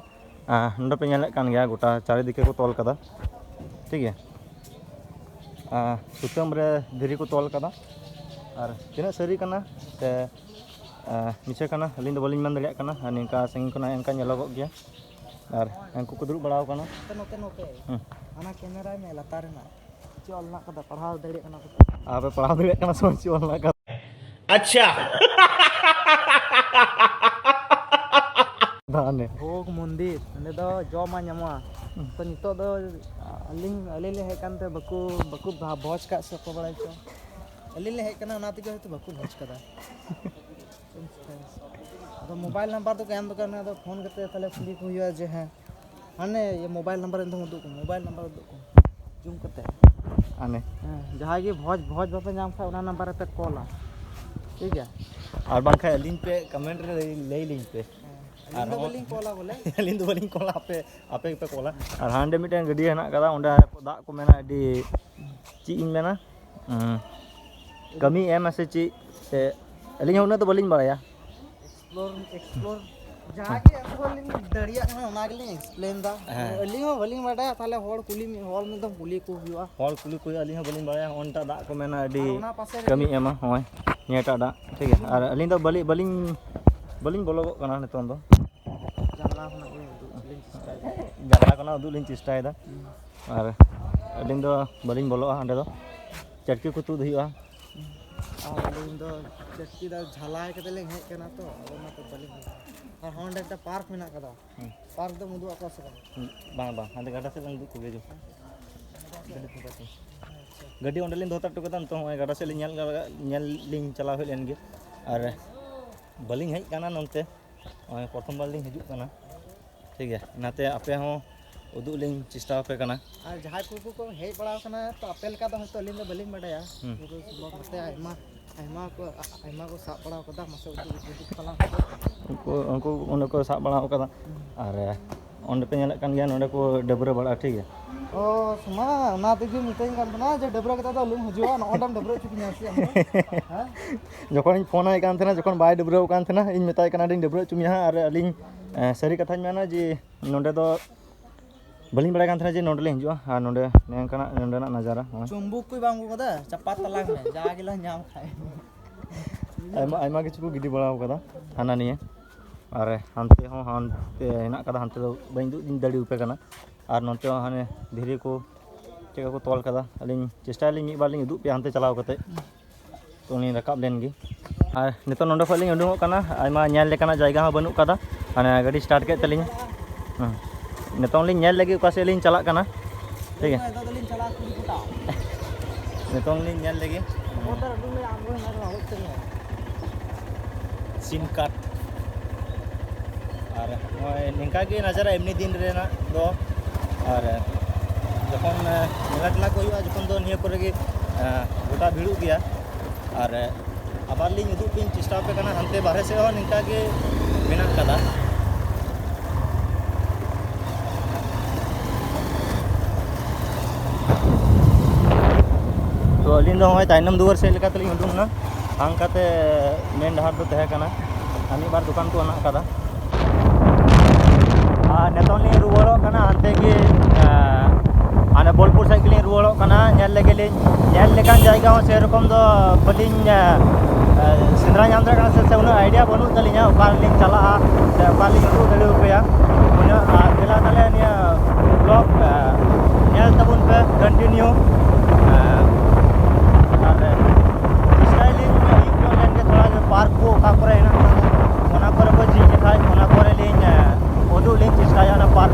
ᱟᱨ ᱱᱚᱰᱮ ᱯᱮ ᱧᱮᱞᱮᱫ ᱠᱟᱱ ᱜᱮᱭᱟ, ᱜᱚᱴᱟ ᱪᱟᱨᱤᱫᱤᱠᱮ ᱠᱚ ᱛᱚᱞ ᱠᱟᱫᱟ, ᱴᱷᱤᱠ ᱜᱮᱭᱟ᱾ ᱟᱸ, ᱥᱩᱛᱟᱹᱢ ᱨᱮ ᱫᱷᱤᱨᱤ ᱠᱚ ᱛᱚᱞ ᱠᱟᱫᱟ᱾ ᱟᱨ ᱛᱤᱱᱟᱹᱜ ᱥᱟᱹᱨᱤ ᱠᱟᱱᱟ ᱥᱮ, ᱟᱸ, ᱢᱤᱪᱷᱟᱹ ᱠᱟᱱᱟ, ᱟᱹᱞᱤᱧ ᱫᱚ ᱵᱟᱹᱞᱤᱧ ᱢᱮᱱ ᱫᱟᱲᱮᱭᱟᱜ ᱠᱟᱱᱟ᱾ ᱟᱨ ᱱᱤᱝᱠᱟ ᱥᱟᱺᱜᱤᱧ ᱠᱷᱚᱱᱟᱜ ᱚᱱᱠᱟ ᱧᱮᱞᱚᱜᱚᱜ ᱜᱮᱭᱟ᱾ ᱟᱨ ᱩᱱᱠᱩ ᱠᱚ ᱫᱩᱲᱩᱵ ᱵᱟᱲᱟ ᱟᱠᱟᱱᱟ᱾ ᱱᱚᱛᱮ, ᱱᱚᱛᱮ, ᱱᱚᱛᱮ᱾ ᱦᱩᱸ᱾ ᱦᱟᱱᱟ ᱠᱮᱢᱮᱨᱟᱭ ᱢᱮ, ᱞᱟᱛᱟᱨ ᱨᱮᱱᱟᱜ᱾ ᱪᱮᱫ ᱚᱞ ᱢᱮᱱᱟᱜ ᱠᱟᱫᱟ? ᱯᱟᱲᱦᱟᱣ ᱫᱟᱲᱮᱭᱟᱜ ᱠᱟᱱᱟ ᱠᱚ ᱛᱚ? ᱟᱯᱮ ᱯᱟᱲᱦᱟᱣ ᱫᱟᱲᱮᱭᱟᱜ ᱠᱟᱱᱟ ᱥᱮ ᱵᱟᱝ ᱪᱮᱫ ᱚᱞ ᱢᱮᱱᱟᱜ ᱠᱟᱫᱟ? ᱟᱪᱪᱷᱟ᱾ ᱫᱟᱱᱮ᱾ ᱵᱷᱳᱜᱽ ᱢᱚᱱᱫᱤᱨ, ᱚᱸᱰᱮ ᱫᱚ ᱡᱚᱢᱟᱜ ᱧᱟᱢᱚᱜᱼᱟ᱾ ᱦᱩᱸ᱾ ᱛᱚ, ᱱᱤᱛᱚᱜ ᱫᱚ ᱟᱹᱞᱤᱧ, ᱟᱹᱞᱤᱧ ᱞᱤᱧ ᱦᱮᱡ ᱠᱟᱱᱛᱮ ᱵᱟᱠᱚ, ᱵᱟᱠᱚ ᱵᱷᱟ-, ᱵᱷᱚᱡᱽ ᱠᱟᱜ ᱥᱮ ᱚᱠᱚᱭ ᱵᱟᱲᱟᱭ ᱪᱚ᱾ ᱟᱹᱞᱤᱧ ᱞᱤᱧ ᱦᱮᱡ ᱠᱟᱱᱟ, ᱚᱱᱟ ᱛᱮᱜᱮ ᱦᱚᱭᱛᱳ ᱵᱟᱠᱚ ᱵᱷᱚᱡᱽ ᱠᱟᱫᱟ᱾ ᱟᱫᱚ ᱢᱳᱵᱟᱭᱤᱞ ᱱᱟᱢᱵᱟᱨ ᱫᱚᱠᱚ ᱮᱢ ᱫᱚᱠᱚ ᱮᱢ, ᱟᱫᱚ ᱯᱷᱳᱱ ᱠᱟᱛᱮ ᱛᱟᱦᱞᱮ ᱠᱩᱞᱤ ᱠᱚ ᱦᱩᱭᱩᱜᱼᱟ ᱡᱮ, ᱦᱮᱸ, ᱦᱟᱱᱮ ᱤᱭᱟᱹ ᱢᱳᱵᱟᱭᱤᱞ ᱱᱟᱢᱵᱟᱨ ᱮᱠᱫᱚᱢ ᱩᱫᱩᱜ ᱠᱚᱢ, ᱢᱳᱵᱟᱭᱤᱞ ᱱᱟᱢᱵᱟᱨ ᱩᱫᱩᱜ ᱠᱚᱢ, ᱡᱩᱢ ᱠᱟᱛᱮ᱾ ᱦᱟᱱᱮ᱾ ᱦᱮᱸ, ᱡᱟᱦᱟᱸᱭ ᱜᱮ ᱵᱷᱚᱡᱽ, ᱵᱷᱚᱡᱽ ᱵᱟᱯᱮ ᱧᱟᱢ ᱠᱷᱟᱡ, ᱚᱱᱟ ᱱᱟᱢᱵᱟᱨ ᱨᱮᱯᱮ ᱠᱚᱞᱟ, ᱴᱷᱤᱠ ᱜᱮᱭᱟ? ᱟᱨ ᱵᱟᱝᱠᱷᱟᱡ ᱟᱹᱞᱤᱧ ᱯᱮ ᱠᱚᱢᱮᱱᱴ ᱨᱮ ᱞᱟᱹᱭ, ᱞᱟᱹᱭ ᱞᱤᱧ ᱯᱮ᱾ ᱦᱮᱸ, ᱟᱹᱞᱤᱧ ᱟᱨ ᱫᱚ ᱦᱚᱸ ᱵᱟᱹᱞᱤᱧ ᱠᱚᱞᱟ ᱵᱚᱞᱮ᱾ ᱟᱹᱞᱤᱧ ᱫᱚ ᱵᱟᱹᱞᱤᱧ ᱠᱚᱞᱟ, ᱟᱯᱮ, ᱟᱯᱮ ᱜᱮᱯᱮ ᱠᱚᱞᱟ᱾ ᱟᱨ ᱦᱟᱸᱰᱮ ᱢᱤᱫᱴᱮᱱ ᱜᱟᱹᱰᱭᱟᱹ ᱦᱮᱱᱟᱜ ᱠᱟᱫᱟ, ᱚᱸᱰᱮ ᱫᱟᱜ ᱠᱚ ᱢᱮᱱᱟ ᱟᱹᱰᱤ, ᱪᱮᱫ ᱤᱧ ᱢᱮᱱᱟ, ᱦᱩᱸ, ᱠᱟᱹᱢᱤ ᱮᱢᱟ ᱥᱮ ᱪᱮᱫ, ᱥᱮ ᱟᱹᱞᱤᱧ ᱦᱚᱸ ᱩᱱᱟᱹᱜ ᱫᱚ ᱵᱟᱹᱞᱤᱧ ᱵᱟᱲᱟᱭᱟ᱾ ᱮᱠᱥᱯᱞᱳᱨ, ᱮᱠᱥᱯᱞᱳᱨ, ᱡᱟᱦᱟᱸ ᱜᱮ ᱟᱹᱞᱤᱧ ᱫᱟᱲᱮᱭᱟᱜ ᱠᱟᱱᱟ, ᱚᱱᱟ ᱜᱮᱞᱤᱧ ᱮᱠᱥᱯᱞᱮᱱ ᱫᱟ᱾ ᱦᱮᱸ᱾ ᱟᱹᱞᱤᱧ ᱦᱚᱸ ᱵᱟᱹᱞᱤᱧ ᱵᱟᱰᱟᱭᱟ, ᱛᱟᱦᱞᱮ ᱦᱚᱲ ᱠᱩᱞᱤ, ᱢᱤᱫ ᱦᱚᱲ ᱢᱤᱫ ᱫᱚᱢ ᱠᱩᱞᱤ ᱠᱚ ᱦᱩᱭᱩᱜᱼᱟ᱾ ᱦᱚᱲ ᱠᱩᱞᱤ ᱠᱚ ᱦᱩᱭᱩᱜᱼᱟ, ᱟᱹᱞᱤᱧ ᱦᱚᱸ ᱵᱟᱹᱞᱤᱧ ᱵᱟᱲᱟᱭᱟ᱾ ᱚᱱᱴᱟ ᱫᱟᱜ ᱠᱚ ᱢᱮᱱᱟ ᱟᱹᱰᱤ ᱟᱨ ᱚᱱᱟ ᱯᱟᱥᱮ ᱨᱮ ᱠᱟᱹᱢᱤ ᱮᱢᱟ, ᱦᱚᱸᱜᱼᱚᱭ ᱱᱤᱭᱟᱹᱴᱟᱜ ᱫᱟᱜ, ᱴᱷᱤᱠ ᱜᱮᱭᱟ᱾ ᱟᱨ ᱟᱹᱞᱤᱧ ᱫᱚ ᱵᱟᱹᱞᱤᱧ, ᱵᱟᱹᱞᱤᱧ, ᱵᱟᱹᱞᱤᱧ ᱵᱚᱞᱚᱜᱚᱜ ᱠᱟᱱᱟ ᱱᱤᱛᱚᱝ ᱫᱚ᱾ ᱡᱟᱱᱞᱟ ᱠᱷᱚᱱᱟᱜ ᱜᱮ ᱩᱫᱩᱜ ᱞᱤᱧ ᱪᱮᱥᱴᱟᱭᱮᱫᱟ᱾ ᱡᱟᱱᱞᱟ ᱠᱷᱚᱱᱟᱜ ᱩᱫᱩᱜ ᱞᱤᱧ ᱪᱮᱥᱴᱟᱭᱮᱫᱟ᱾ ᱦᱩᱸ᱾ ᱟᱨ ᱟᱹᱞᱤᱧ ᱫᱚ ᱵᱟᱹᱞᱤᱧ ᱵᱚᱞᱚᱜᱼᱟ ᱚᱸᱰᱮ ᱫᱚ, ᱪᱟᱹᱴᱠᱤ ᱠᱚ ᱛᱩᱫ ᱦᱩᱭᱩᱜᱼᱟ᱾ ᱟᱨ ᱟᱹᱞᱤᱧ ᱫᱚ ᱪᱟᱹᱴᱠᱤ ᱫᱚ ᱡᱷᱟᱞᱟᱭ ᱠᱟᱛᱮ ᱞᱤᱧ ᱦᱮᱡ ᱠᱟᱱᱟ ᱛᱚ, ᱟᱫᱚ ᱚᱱᱟᱛᱮ ᱵᱟᱹᱞᱤᱧ ᱦᱮᱡ ᱠᱟᱱᱟ᱾ ᱟᱨ ᱦᱚᱸ ᱚᱸᱰᱮ ᱢᱤᱫᱴᱟᱝ ᱯᱟᱨᱠ ᱢᱮᱱᱟᱜ ᱠᱟᱫᱟ᱾ ᱦᱩᱸ᱾ ᱯᱟᱨᱠ ᱫᱚᱢ ᱩᱫᱩᱜ ᱟᱠᱚᱣᱟ ᱥᱮ ᱵᱟᱝ? ᱵᱟᱝ, ᱵᱟᱝ, ᱦᱟᱸᱰᱮ ᱜᱟᱰᱟ ᱥᱮᱫ ᱞᱟᱝ ᱩᱫᱩᱜ ᱠᱚᱜᱮ ᱡᱚ᱾ ᱜᱟᱹᱰᱤ ᱯᱷᱟᱸᱠᱟ ᱛᱮ᱾ ᱟᱪᱪᱷᱟ᱾ ᱜᱟᱹᱰᱤ ᱚᱸᱰᱮ ᱞᱤᱧ ᱫᱚᱦᱚ ᱦᱚᱴᱚ ᱠᱟᱫᱟ, ᱱᱤᱛᱚᱜ ᱦᱚᱸᱜᱼᱚᱭ ᱜᱟᱰᱟ ᱥᱮᱫ ᱞᱤᱧ ᱧᱮᱞ, ᱧᱮᱞ ᱞᱤᱧ ᱪᱟᱞᱟᱣ ᱦᱮᱡ ᱞᱮᱱ ᱜᱮ᱾ ᱟᱨ ᱵᱟᱹᱞᱤᱧ ᱦᱮᱡ ᱠᱟᱱᱟ ᱱᱚᱱᱛᱮ, ᱱᱚᱜᱼᱚᱭ ᱯᱨᱚᱛᱷᱚᱢ ᱵᱟᱨ ᱞᱤᱧ ᱦᱤᱡᱩᱜ ᱠᱟᱱᱟ᱾ ᱴᱷᱤᱠ ᱜᱮᱭᱟ, ᱚᱱᱟᱛᱮ ᱟᱯᱮ ᱦᱚᱸ ᱩᱫᱩᱜ ᱞᱤᱧ ᱪᱮᱥᱴᱟ ᱟᱯᱮ ᱠᱟᱱᱟ᱾ ᱟᱨ ᱡᱟᱦᱟᱸᱭ ᱠᱚ ᱠᱚ ᱦᱮᱡ ᱵᱟᱲᱟ ᱟᱠᱟᱱᱟ, ᱛᱚ ᱟᱯᱮ ᱞᱮᱠᱟ ᱫᱚ ᱦᱚᱭᱛᱳ ᱟᱹᱞᱤᱧ ᱫᱚ ᱵᱟᱹᱞᱤᱧ ᱵᱟᱰᱟᱭᱟ᱾ ᱦᱩᱸ᱾ ᱱᱚᱛᱮ ᱟᱭᱢᱟ, ᱟᱭᱢᱟ ᱠᱚ, ᱟᱭᱢᱟ ᱠᱚ ᱥᱟᱵ ᱵᱟᱲᱟ ᱟᱠᱟᱫᱟ, ᱢᱟᱥᱮ ᱩᱫᱩᱜ, ᱩᱫᱩᱜ ᱛᱟᱞᱟᱝ ᱢᱮ᱾ ᱩᱱᱠᱩ, ᱩᱱᱠᱩ ᱚᱸᱰᱮ ᱠᱚ ᱥᱟᱵ ᱵᱟᱲᱟ ᱟᱠᱟᱫᱟ᱾ ᱦᱩᱸ᱾ ᱟᱨ ᱚᱸᱰᱮ ᱯᱮ ᱧᱮᱞᱮᱫ ᱠᱟᱱ ᱜᱮᱭᱟ, ᱱᱚᱸᱰᱮ ᱠᱚ ᱰᱟᱹᱵᱽᱨᱟᱹ ᱵᱟᱲᱟᱜᱼᱟ, ᱴᱷᱤᱠ ᱜᱮᱭᱟ᱾ ᱚ, ᱥᱚᱢᱟ, ᱚᱱᱟ ᱛᱮᱜᱮ ᱢᱤᱛᱟᱹᱧ ᱠᱟᱱ ᱛᱟᱦᱮᱱᱟ ᱡᱮ, "ᱰᱟᱹᱵᱽᱨᱟᱹ ᱠᱟᱛᱮ ᱫᱚ ᱟᱞᱚᱢ ᱦᱤᱡᱩᱜᱼᱟ, ᱱᱚᱜᱼᱚ ᱱᱚᱸᱰᱮᱢ ᱰᱟᱹᱵᱽᱨᱟᱹ ᱦᱚᱪᱚ ᱠᱤᱧᱟ ᱥᱮ ᱟᱢ ᱫᱚ?" ᱦᱮᱸ? ᱡᱚᱠᱷᱚᱱᱤᱧ ᱯᱷᱳᱱ ᱟᱭ ᱠᱟᱱ ᱛᱟᱦᱮᱱᱟ, ᱡᱚᱠᱷᱚᱱ ᱵᱟᱭ ᱰᱟᱹᱵᱽᱨᱟᱹᱣ ᱠᱟᱱ ᱛᱟᱦᱮᱱᱟ, ᱤᱧ ᱢᱮᱛᱟᱭ ᱠᱟᱱᱟ, "ᱟᱹᱰᱤᱧ ᱰᱟᱹᱵᱽᱨᱟᱹ ᱦᱚᱪᱚ ᱢᱮᱭᱟ ᱦᱟᱸᱜ", ᱟᱨ ᱟᱹᱞᱤᱧ, ᱮᱸ, ᱥᱟᱹᱨᱤ ᱠᱟᱛᱷᱟᱧ ᱢᱮᱱᱟ ᱡᱮ, ᱱᱚᱸᱰᱮ ᱫᱚ ᱵᱟᱹᱞᱤᱧ ᱵᱟᱲᱟᱭ ᱠᱟᱱ ᱛᱟᱦᱮᱱᱟ ᱡᱮ ᱱᱚᱸᱰᱮ ᱞᱤᱧ ᱦᱤᱡᱩᱜᱼᱟ ᱟᱨ ᱱᱚᱸᱰᱮ ᱱᱚᱝᱠᱟᱱᱟᱜ ᱱᱚᱸᱰᱮᱱᱟᱜ ᱱᱟᱡᱟᱨᱟ ᱱᱚᱜᱼᱚᱭ᱾ ᱪᱩᱢᱵᱩᱠ ᱠᱚ ᱵᱟᱝ ᱟᱹᱜᱩ ᱠᱟᱫᱟ, ᱪᱟᱯᱟᱫ ᱛᱟᱞᱟᱝ ᱢᱮ, ᱡᱟ ᱜᱮᱞᱟᱝ ᱧᱟᱢ ᱠᱷᱟᱡ᱾ ᱟᱭᱢᱟ, ᱟᱭᱢᱟ ᱠᱤᱪᱷᱩ ᱠᱚ ᱜᱤᱰᱤ ᱵᱟᱲᱟ ᱟᱠᱟᱫᱟ ᱦᱟᱱᱟ ᱱᱤᱭᱟᱹ᱾ ᱟᱨ ᱦᱟᱱᱛᱮ ᱦᱚᱸ ᱦᱟᱱᱛᱮ ᱦᱮᱱᱟᱜ ᱠᱟᱫᱟ, ᱦᱟᱱᱛᱮ ᱫᱚ ᱵᱟᱹᱧ ᱩᱫᱩᱜ ᱫᱟᱲᱮ ᱟᱯᱮ ᱠᱟᱱᱟ᱾ ᱟᱨ ᱱᱚᱱᱛᱮ ᱦᱚᱸ ᱦᱟᱱᱮ ᱫᱷᱤᱨᱤ ᱠᱚ ᱪᱮᱫ ᱞᱮᱠᱟ ᱠᱚ ᱛᱚᱞ ᱠᱟᱫᱟ, ᱟᱹᱞᱤᱧ ᱪᱮᱥᱴᱟᱭᱟᱞᱤᱧ ᱢᱤᱫ ᱵᱟᱨ ᱞᱤᱧ ᱩᱫᱩᱜ ᱯᱮᱭᱟ ᱦᱟᱱᱛᱮ ᱪᱟᱞᱟᱣ ᱠᱟᱛᱮ᱾ ᱛᱚ ᱞᱤᱧ ᱨᱟᱠᱟᱵ ᱞᱮᱱ ᱜᱮ᱾ ᱟᱨ ᱱᱤᱛᱚᱜ ᱱᱚᱸᱰᱮ ᱠᱷᱚᱱ ᱞᱤᱧ ᱩᱰᱩᱝᱚᱜ ᱠᱟᱱᱟ, ᱟᱭᱢᱟ ᱧᱮᱞ ᱞᱮᱠᱟᱱᱟᱜ ᱡᱟᱭᱜᱟ ᱦᱚᱸ ᱵᱟᱹᱱᱩᱜ ᱠᱟᱫᱟ᱾ ᱦᱟᱱᱮ ᱜᱟᱹᱰᱤ ᱥᱴᱟᱨᱴ ᱠᱮᱫ ᱛᱟᱹᱞᱤᱧᱟ᱾ ᱦᱮᱸ, ᱱᱤᱛᱚᱝ ᱞᱤᱧ ᱧᱮᱞ ᱞᱟᱹᱜᱤᱫ ᱚᱠᱟ ᱥᱮᱫ ᱞᱤᱧ ᱪᱟᱞᱟᱜ ᱠᱟᱱᱟ᱾ ᱴᱷᱤᱠ ᱜᱮᱭᱟ᱾ ᱱᱤᱛᱚᱝ ᱞᱤᱧ ᱧᱮᱞ ᱞᱮᱜᱮ᱾ ᱥᱤᱱ ᱠᱟᱴ᱾ ᱟᱨ ᱱᱚᱜᱼᱚᱭ ᱱᱤᱝᱠᱟ ᱜᱮ ᱱᱟᱡᱟᱨᱟ ᱮᱢᱱᱤ ᱫᱤᱱ ᱨᱮᱱᱟᱜ ᱫᱚ᱾ ᱟᱨ ᱡᱚᱠᱷᱚᱱ, ᱮ, ᱢᱮᱞᱟ ᱴᱮᱞᱟ ᱠᱚ ᱦᱩᱭᱩᱜᱼᱟ, ᱡᱚᱠᱷᱚᱱ ᱫᱚ ᱱᱤᱭᱟᱹ ᱠᱚᱨᱮ ᱜᱮ, ᱮ, ᱜᱚᱴᱟ ᱵᱷᱤᱲᱚᱜ ᱜᱮᱭᱟ᱾ ᱟᱨ, ᱮ, ᱟᱵᱟᱨ ᱞᱤᱧ ᱩᱫᱩᱜ ᱯᱮᱧ ᱪᱮᱥᱴᱟ ᱟᱯᱮ ᱠᱟᱱᱟ, ᱦᱟᱱᱛᱮ ᱵᱟᱨᱦᱮ ᱥᱮᱫ ᱦᱚᱸ ᱱᱤᱝᱠᱟ ᱜᱮ ᱢᱮᱱᱟᱜ ᱠᱟᱫᱟ᱾ ᱛᱚ ᱟᱹᱞᱤᱧ ᱫᱚ ᱱᱚᱜᱼᱚᱭ ᱛᱟᱭᱱᱚᱢ ᱫᱩᱣᱟᱹᱨ ᱥᱮᱫ ᱞᱮᱠᱟ ᱛᱮᱞᱤᱧ ᱩᱰᱩᱝ ᱮᱱᱟ᱾ ᱦᱟᱱᱠᱟᱛᱮ ᱢᱮᱱ ᱰᱟᱦᱟᱨ ᱫᱚ ᱛᱟᱦᱮᱸ ᱠᱟᱱᱟ, ᱟᱨ ᱢᱤᱫ ᱵᱟᱨ ᱫᱚᱠᱟᱱ ᱠᱚ ᱦᱮᱱᱟᱜ ᱟᱠᱟᱫᱟ᱾ ᱟᱨ ᱱᱤᱛᱚᱝ ᱞᱤᱧ ᱨᱩᱣᱟᱹᱲᱚᱜ ᱠᱟᱱᱟ ᱦᱟᱱᱛᱮ ᱜᱮ, ᱟᱸ, ᱦᱟᱱᱮ ᱵᱳᱞᱯᱩᱨ ᱥᱮᱫ ᱜᱮᱞᱤᱧ ᱨᱩᱣᱟᱹᱲᱚᱜ ᱠᱟᱱᱟ᱾ ᱧᱮᱞ ᱞᱮᱜᱮ ᱞᱤᱧ, ᱧᱮᱞ ᱞᱮᱠᱟᱱ ᱡᱟᱭᱜᱟ ᱦᱚᱸ ᱥᱮᱨᱚᱠᱚᱢ ᱫᱚ ᱵᱟᱹᱞᱤᱧ, ᱟᱸ, ᱟᱸ, ᱥᱮᱸᱫᱽᱨᱟ ᱧᱟᱢ ᱫᱟᱲᱮᱭᱟᱜ ᱠᱟᱱᱟ, ᱥᱮ, ᱥᱮ ᱩᱱᱟᱹᱜ ᱟᱭᱰᱤᱭᱟ ᱵᱟᱹᱱᱩᱜ ᱛᱟᱹᱞᱤᱧᱟ ᱚᱠᱟ ᱨᱮᱞᱤᱧ ᱪᱟᱞᱟᱜᱼᱟ ᱥᱮ ᱚᱠᱟ ᱨᱮᱞᱤᱧ ᱩᱫᱩᱜ ᱫᱟᱲᱮ ᱟᱯᱮᱭᱟ᱾ ᱩᱱᱟᱹᱜ, ᱟᱨ ᱫᱮᱞᱟ ᱛᱟᱦᱞᱮ ᱱᱤᱭᱟᱹ ᱵᱞᱚᱜ, ᱟᱸ, ᱧᱮᱞ ᱛᱟᱵᱚᱱ ᱯᱮ ᱠᱚᱱᱴᱤᱱᱤᱭᱩ᱾ ᱟᱸ, ᱟᱨ ᱪᱮᱥᱴᱟᱭᱟᱞᱤᱧ ᱟᱹᱭᱩᱵ ᱧᱚᱜ ᱞᱮᱱ ᱜᱮ ᱛᱷᱚᱲᱟ ᱜᱮ ᱯᱟᱨᱠ ᱠᱚ ᱚᱠᱟ ᱠᱚᱨᱮ ᱦᱮᱱᱟᱜ ᱠᱟᱫᱟ, ᱚᱱᱟ ᱠᱚᱨᱮ ᱠᱚ ᱡᱷᱤᱡ ᱞᱮᱠᱷᱟᱡ ᱚᱱᱟ ᱠᱚᱨᱮ ᱞᱤᱧ, ᱮ, ᱩᱫᱩᱜ ᱞᱤᱧ ᱪᱮᱥᱴᱟᱭᱟ ᱚᱱᱟ ᱯᱟᱨᱠ᱾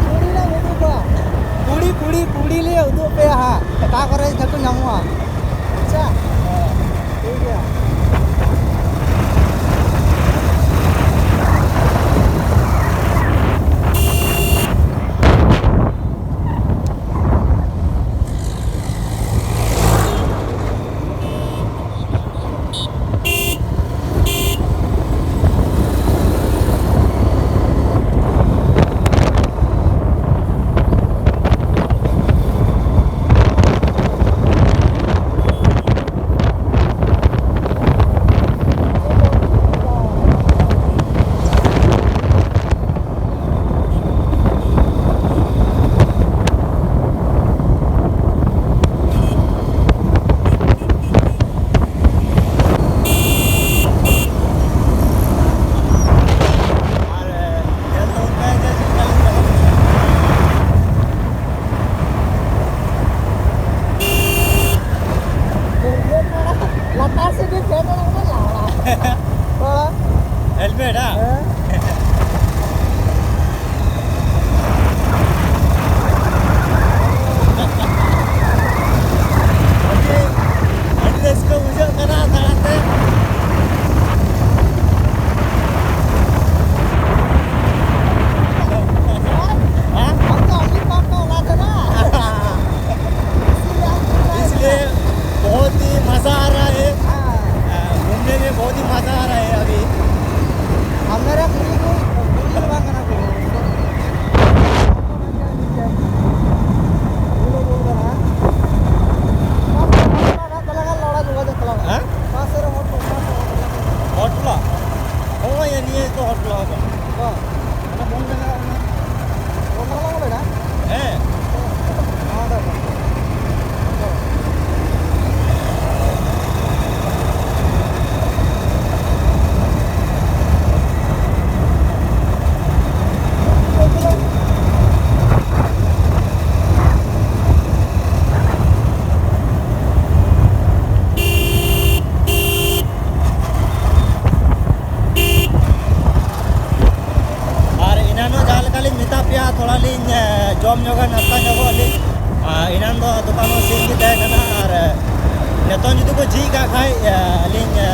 ᱠᱩᱲᱤ ᱞᱮ ᱩᱫᱩᱜ ᱯᱮᱭᱟ᱾ ᱠᱩᱲᱤ, ᱠᱩᱲᱤ, ᱠᱩᱲᱤ ᱞᱮ ᱩᱫᱩᱜ ᱯᱮᱭᱟ ᱦᱟᱸᱜ, ᱚᱠᱟ ᱠᱚᱨᱮ ᱠᱚ ᱧᱟᱢᱚᱜᱼᱟ᱾ ᱟᱪᱪᱷᱟ? ᱦᱮᱸ, ᱴᱷᱤᱠ ᱜᱮᱭᱟ᱾ ᱛᱷᱚᱲᱟ᱾ ᱦᱮᱞᱢᱮᱴ, ᱦᱮᱸ? ᱦᱮᱸ᱾ ᱟᱹᱰᱤ, ᱟᱹᱰᱤ ᱨᱟᱹᱥᱠᱟᱹ ᱵᱩᱡᱷᱟᱹᱜ ᱠᱟᱱᱟ ᱫᱟᱬᱟᱛᱮ᱾ ᱦᱮᱸ? ᱟᱢ ᱫᱚ ᱟᱹᱰᱤ ᱵᱟᱢ ᱫᱚ ᱚᱱᱟ ᱫᱚ ᱱᱟ᱾ इसलिए बहुत ही मज़ा आ रहा है। हाँ। आ, घूमने में बहुत ही मज़ा आ रहा है अभी। हमारा पूरी को, पूरी को बांगना को। हाँ? होटला? ᱦᱳᱭ, ᱱᱤᱭᱟᱹ ᱠᱚ ᱦᱳᱴᱞᱟ ᱠᱟᱱᱟ᱾ ᱚᱱᱟ ᱵᱚᱱ ᱡᱟᱭᱜᱟ ᱠᱟᱱᱟ᱾ ᱦᱮᱸ᱾ ᱟᱨ ᱮᱱᱟᱱᱚᱜ ᱡᱟᱦᱟᱸ ᱞᱮᱠᱟ ᱞᱤᱧ ᱢᱮᱛᱟᱫ ᱯᱮᱭᱟ, ᱛᱷᱚᱲᱟ ᱞᱤᱧ, ᱮ, ᱡᱚᱢ ᱧᱚᱜᱟ, ᱱᱟᱥᱛᱟ ᱧᱚᱜᱚᱜ ᱟᱹᱞᱤᱧ᱾ ᱟᱨ ᱮᱱᱟᱱ ᱫᱚ ᱫᱚᱠᱟᱱ ᱦᱚᱸ ᱥᱤᱧ ᱜᱮ ᱛᱟᱦᱮᱸ ᱠᱟᱱᱟ᱾ ᱟᱨ, ᱮ, ᱱᱤᱛᱚᱝ ᱡᱩᱫᱤ ᱠᱚ ᱡᱷᱤᱡ ᱠᱟᱜ ᱠᱷᱟᱡ, ᱮ, ᱟᱹᱞᱤᱧ, ᱮ,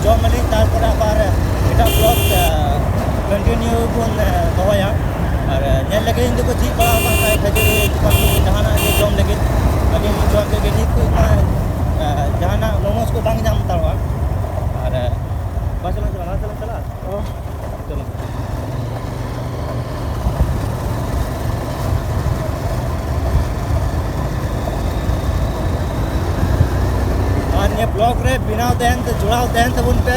ᱡᱚᱢ ᱟᱹᱞᱤᱧ, ᱛᱟᱨᱯᱚᱨᱮ ᱟᱵᱟᱨ ᱮᱴᱟᱜ vlog, ᱮ, continue ᱵᱚᱱ, ᱮ, ᱫᱚᱦᱚᱭᱟ᱾ ᱟᱨ, ᱮ, ᱧᱮᱞ ᱞᱮᱜᱮ ᱡᱩᱫᱤ ᱠᱚ ᱡᱷᱤᱡ ᱵᱟᱲᱟ ᱠᱟᱜ ᱠᱷᱟᱡ ᱠᱷᱟᱹᱡᱟᱹᱲᱤ ᱫᱚᱠᱟᱱ ᱠᱚ ᱡᱟᱦᱟᱱᱟᱜ ᱜᱮ ᱡᱚᱢ ᱞᱟᱹᱜᱤᱫ, ᱟᱹᱞᱤᱧ ᱞᱤᱧ ᱡᱚᱢ ᱞᱮᱜᱮ᱾ ᱱᱤᱛ ᱠᱷᱚᱡ ᱢᱟ, ᱮ, ᱡᱟᱦᱟᱱᱟᱜ momos ᱠᱚ ᱵᱟᱝ ᱧᱟᱢ ᱦᱟᱛᱟᱲᱚᱜᱼᱟ᱾ ᱟᱨ, ᱮ, ᱵᱟᱝ ᱪᱟᱞᱟᱜ, ᱪᱟᱞᱟᱜ, ᱵᱟᱝ ᱪᱟᱞᱟᱜ, ᱪᱟᱞᱟᱜ᱾ ᱚ᱾ ᱪᱚᱞᱚ᱾ ᱟᱨ ᱱᱤᱭᱟᱹ vlog ᱨᱮ ᱵᱮᱱᱟᱣ ᱛᱟᱦᱮᱱ ᱛᱮ, ᱡᱚᱲᱟᱣ ᱛᱟᱦᱮᱱ ᱛᱟᱵᱚᱱ ᱯᱮ᱾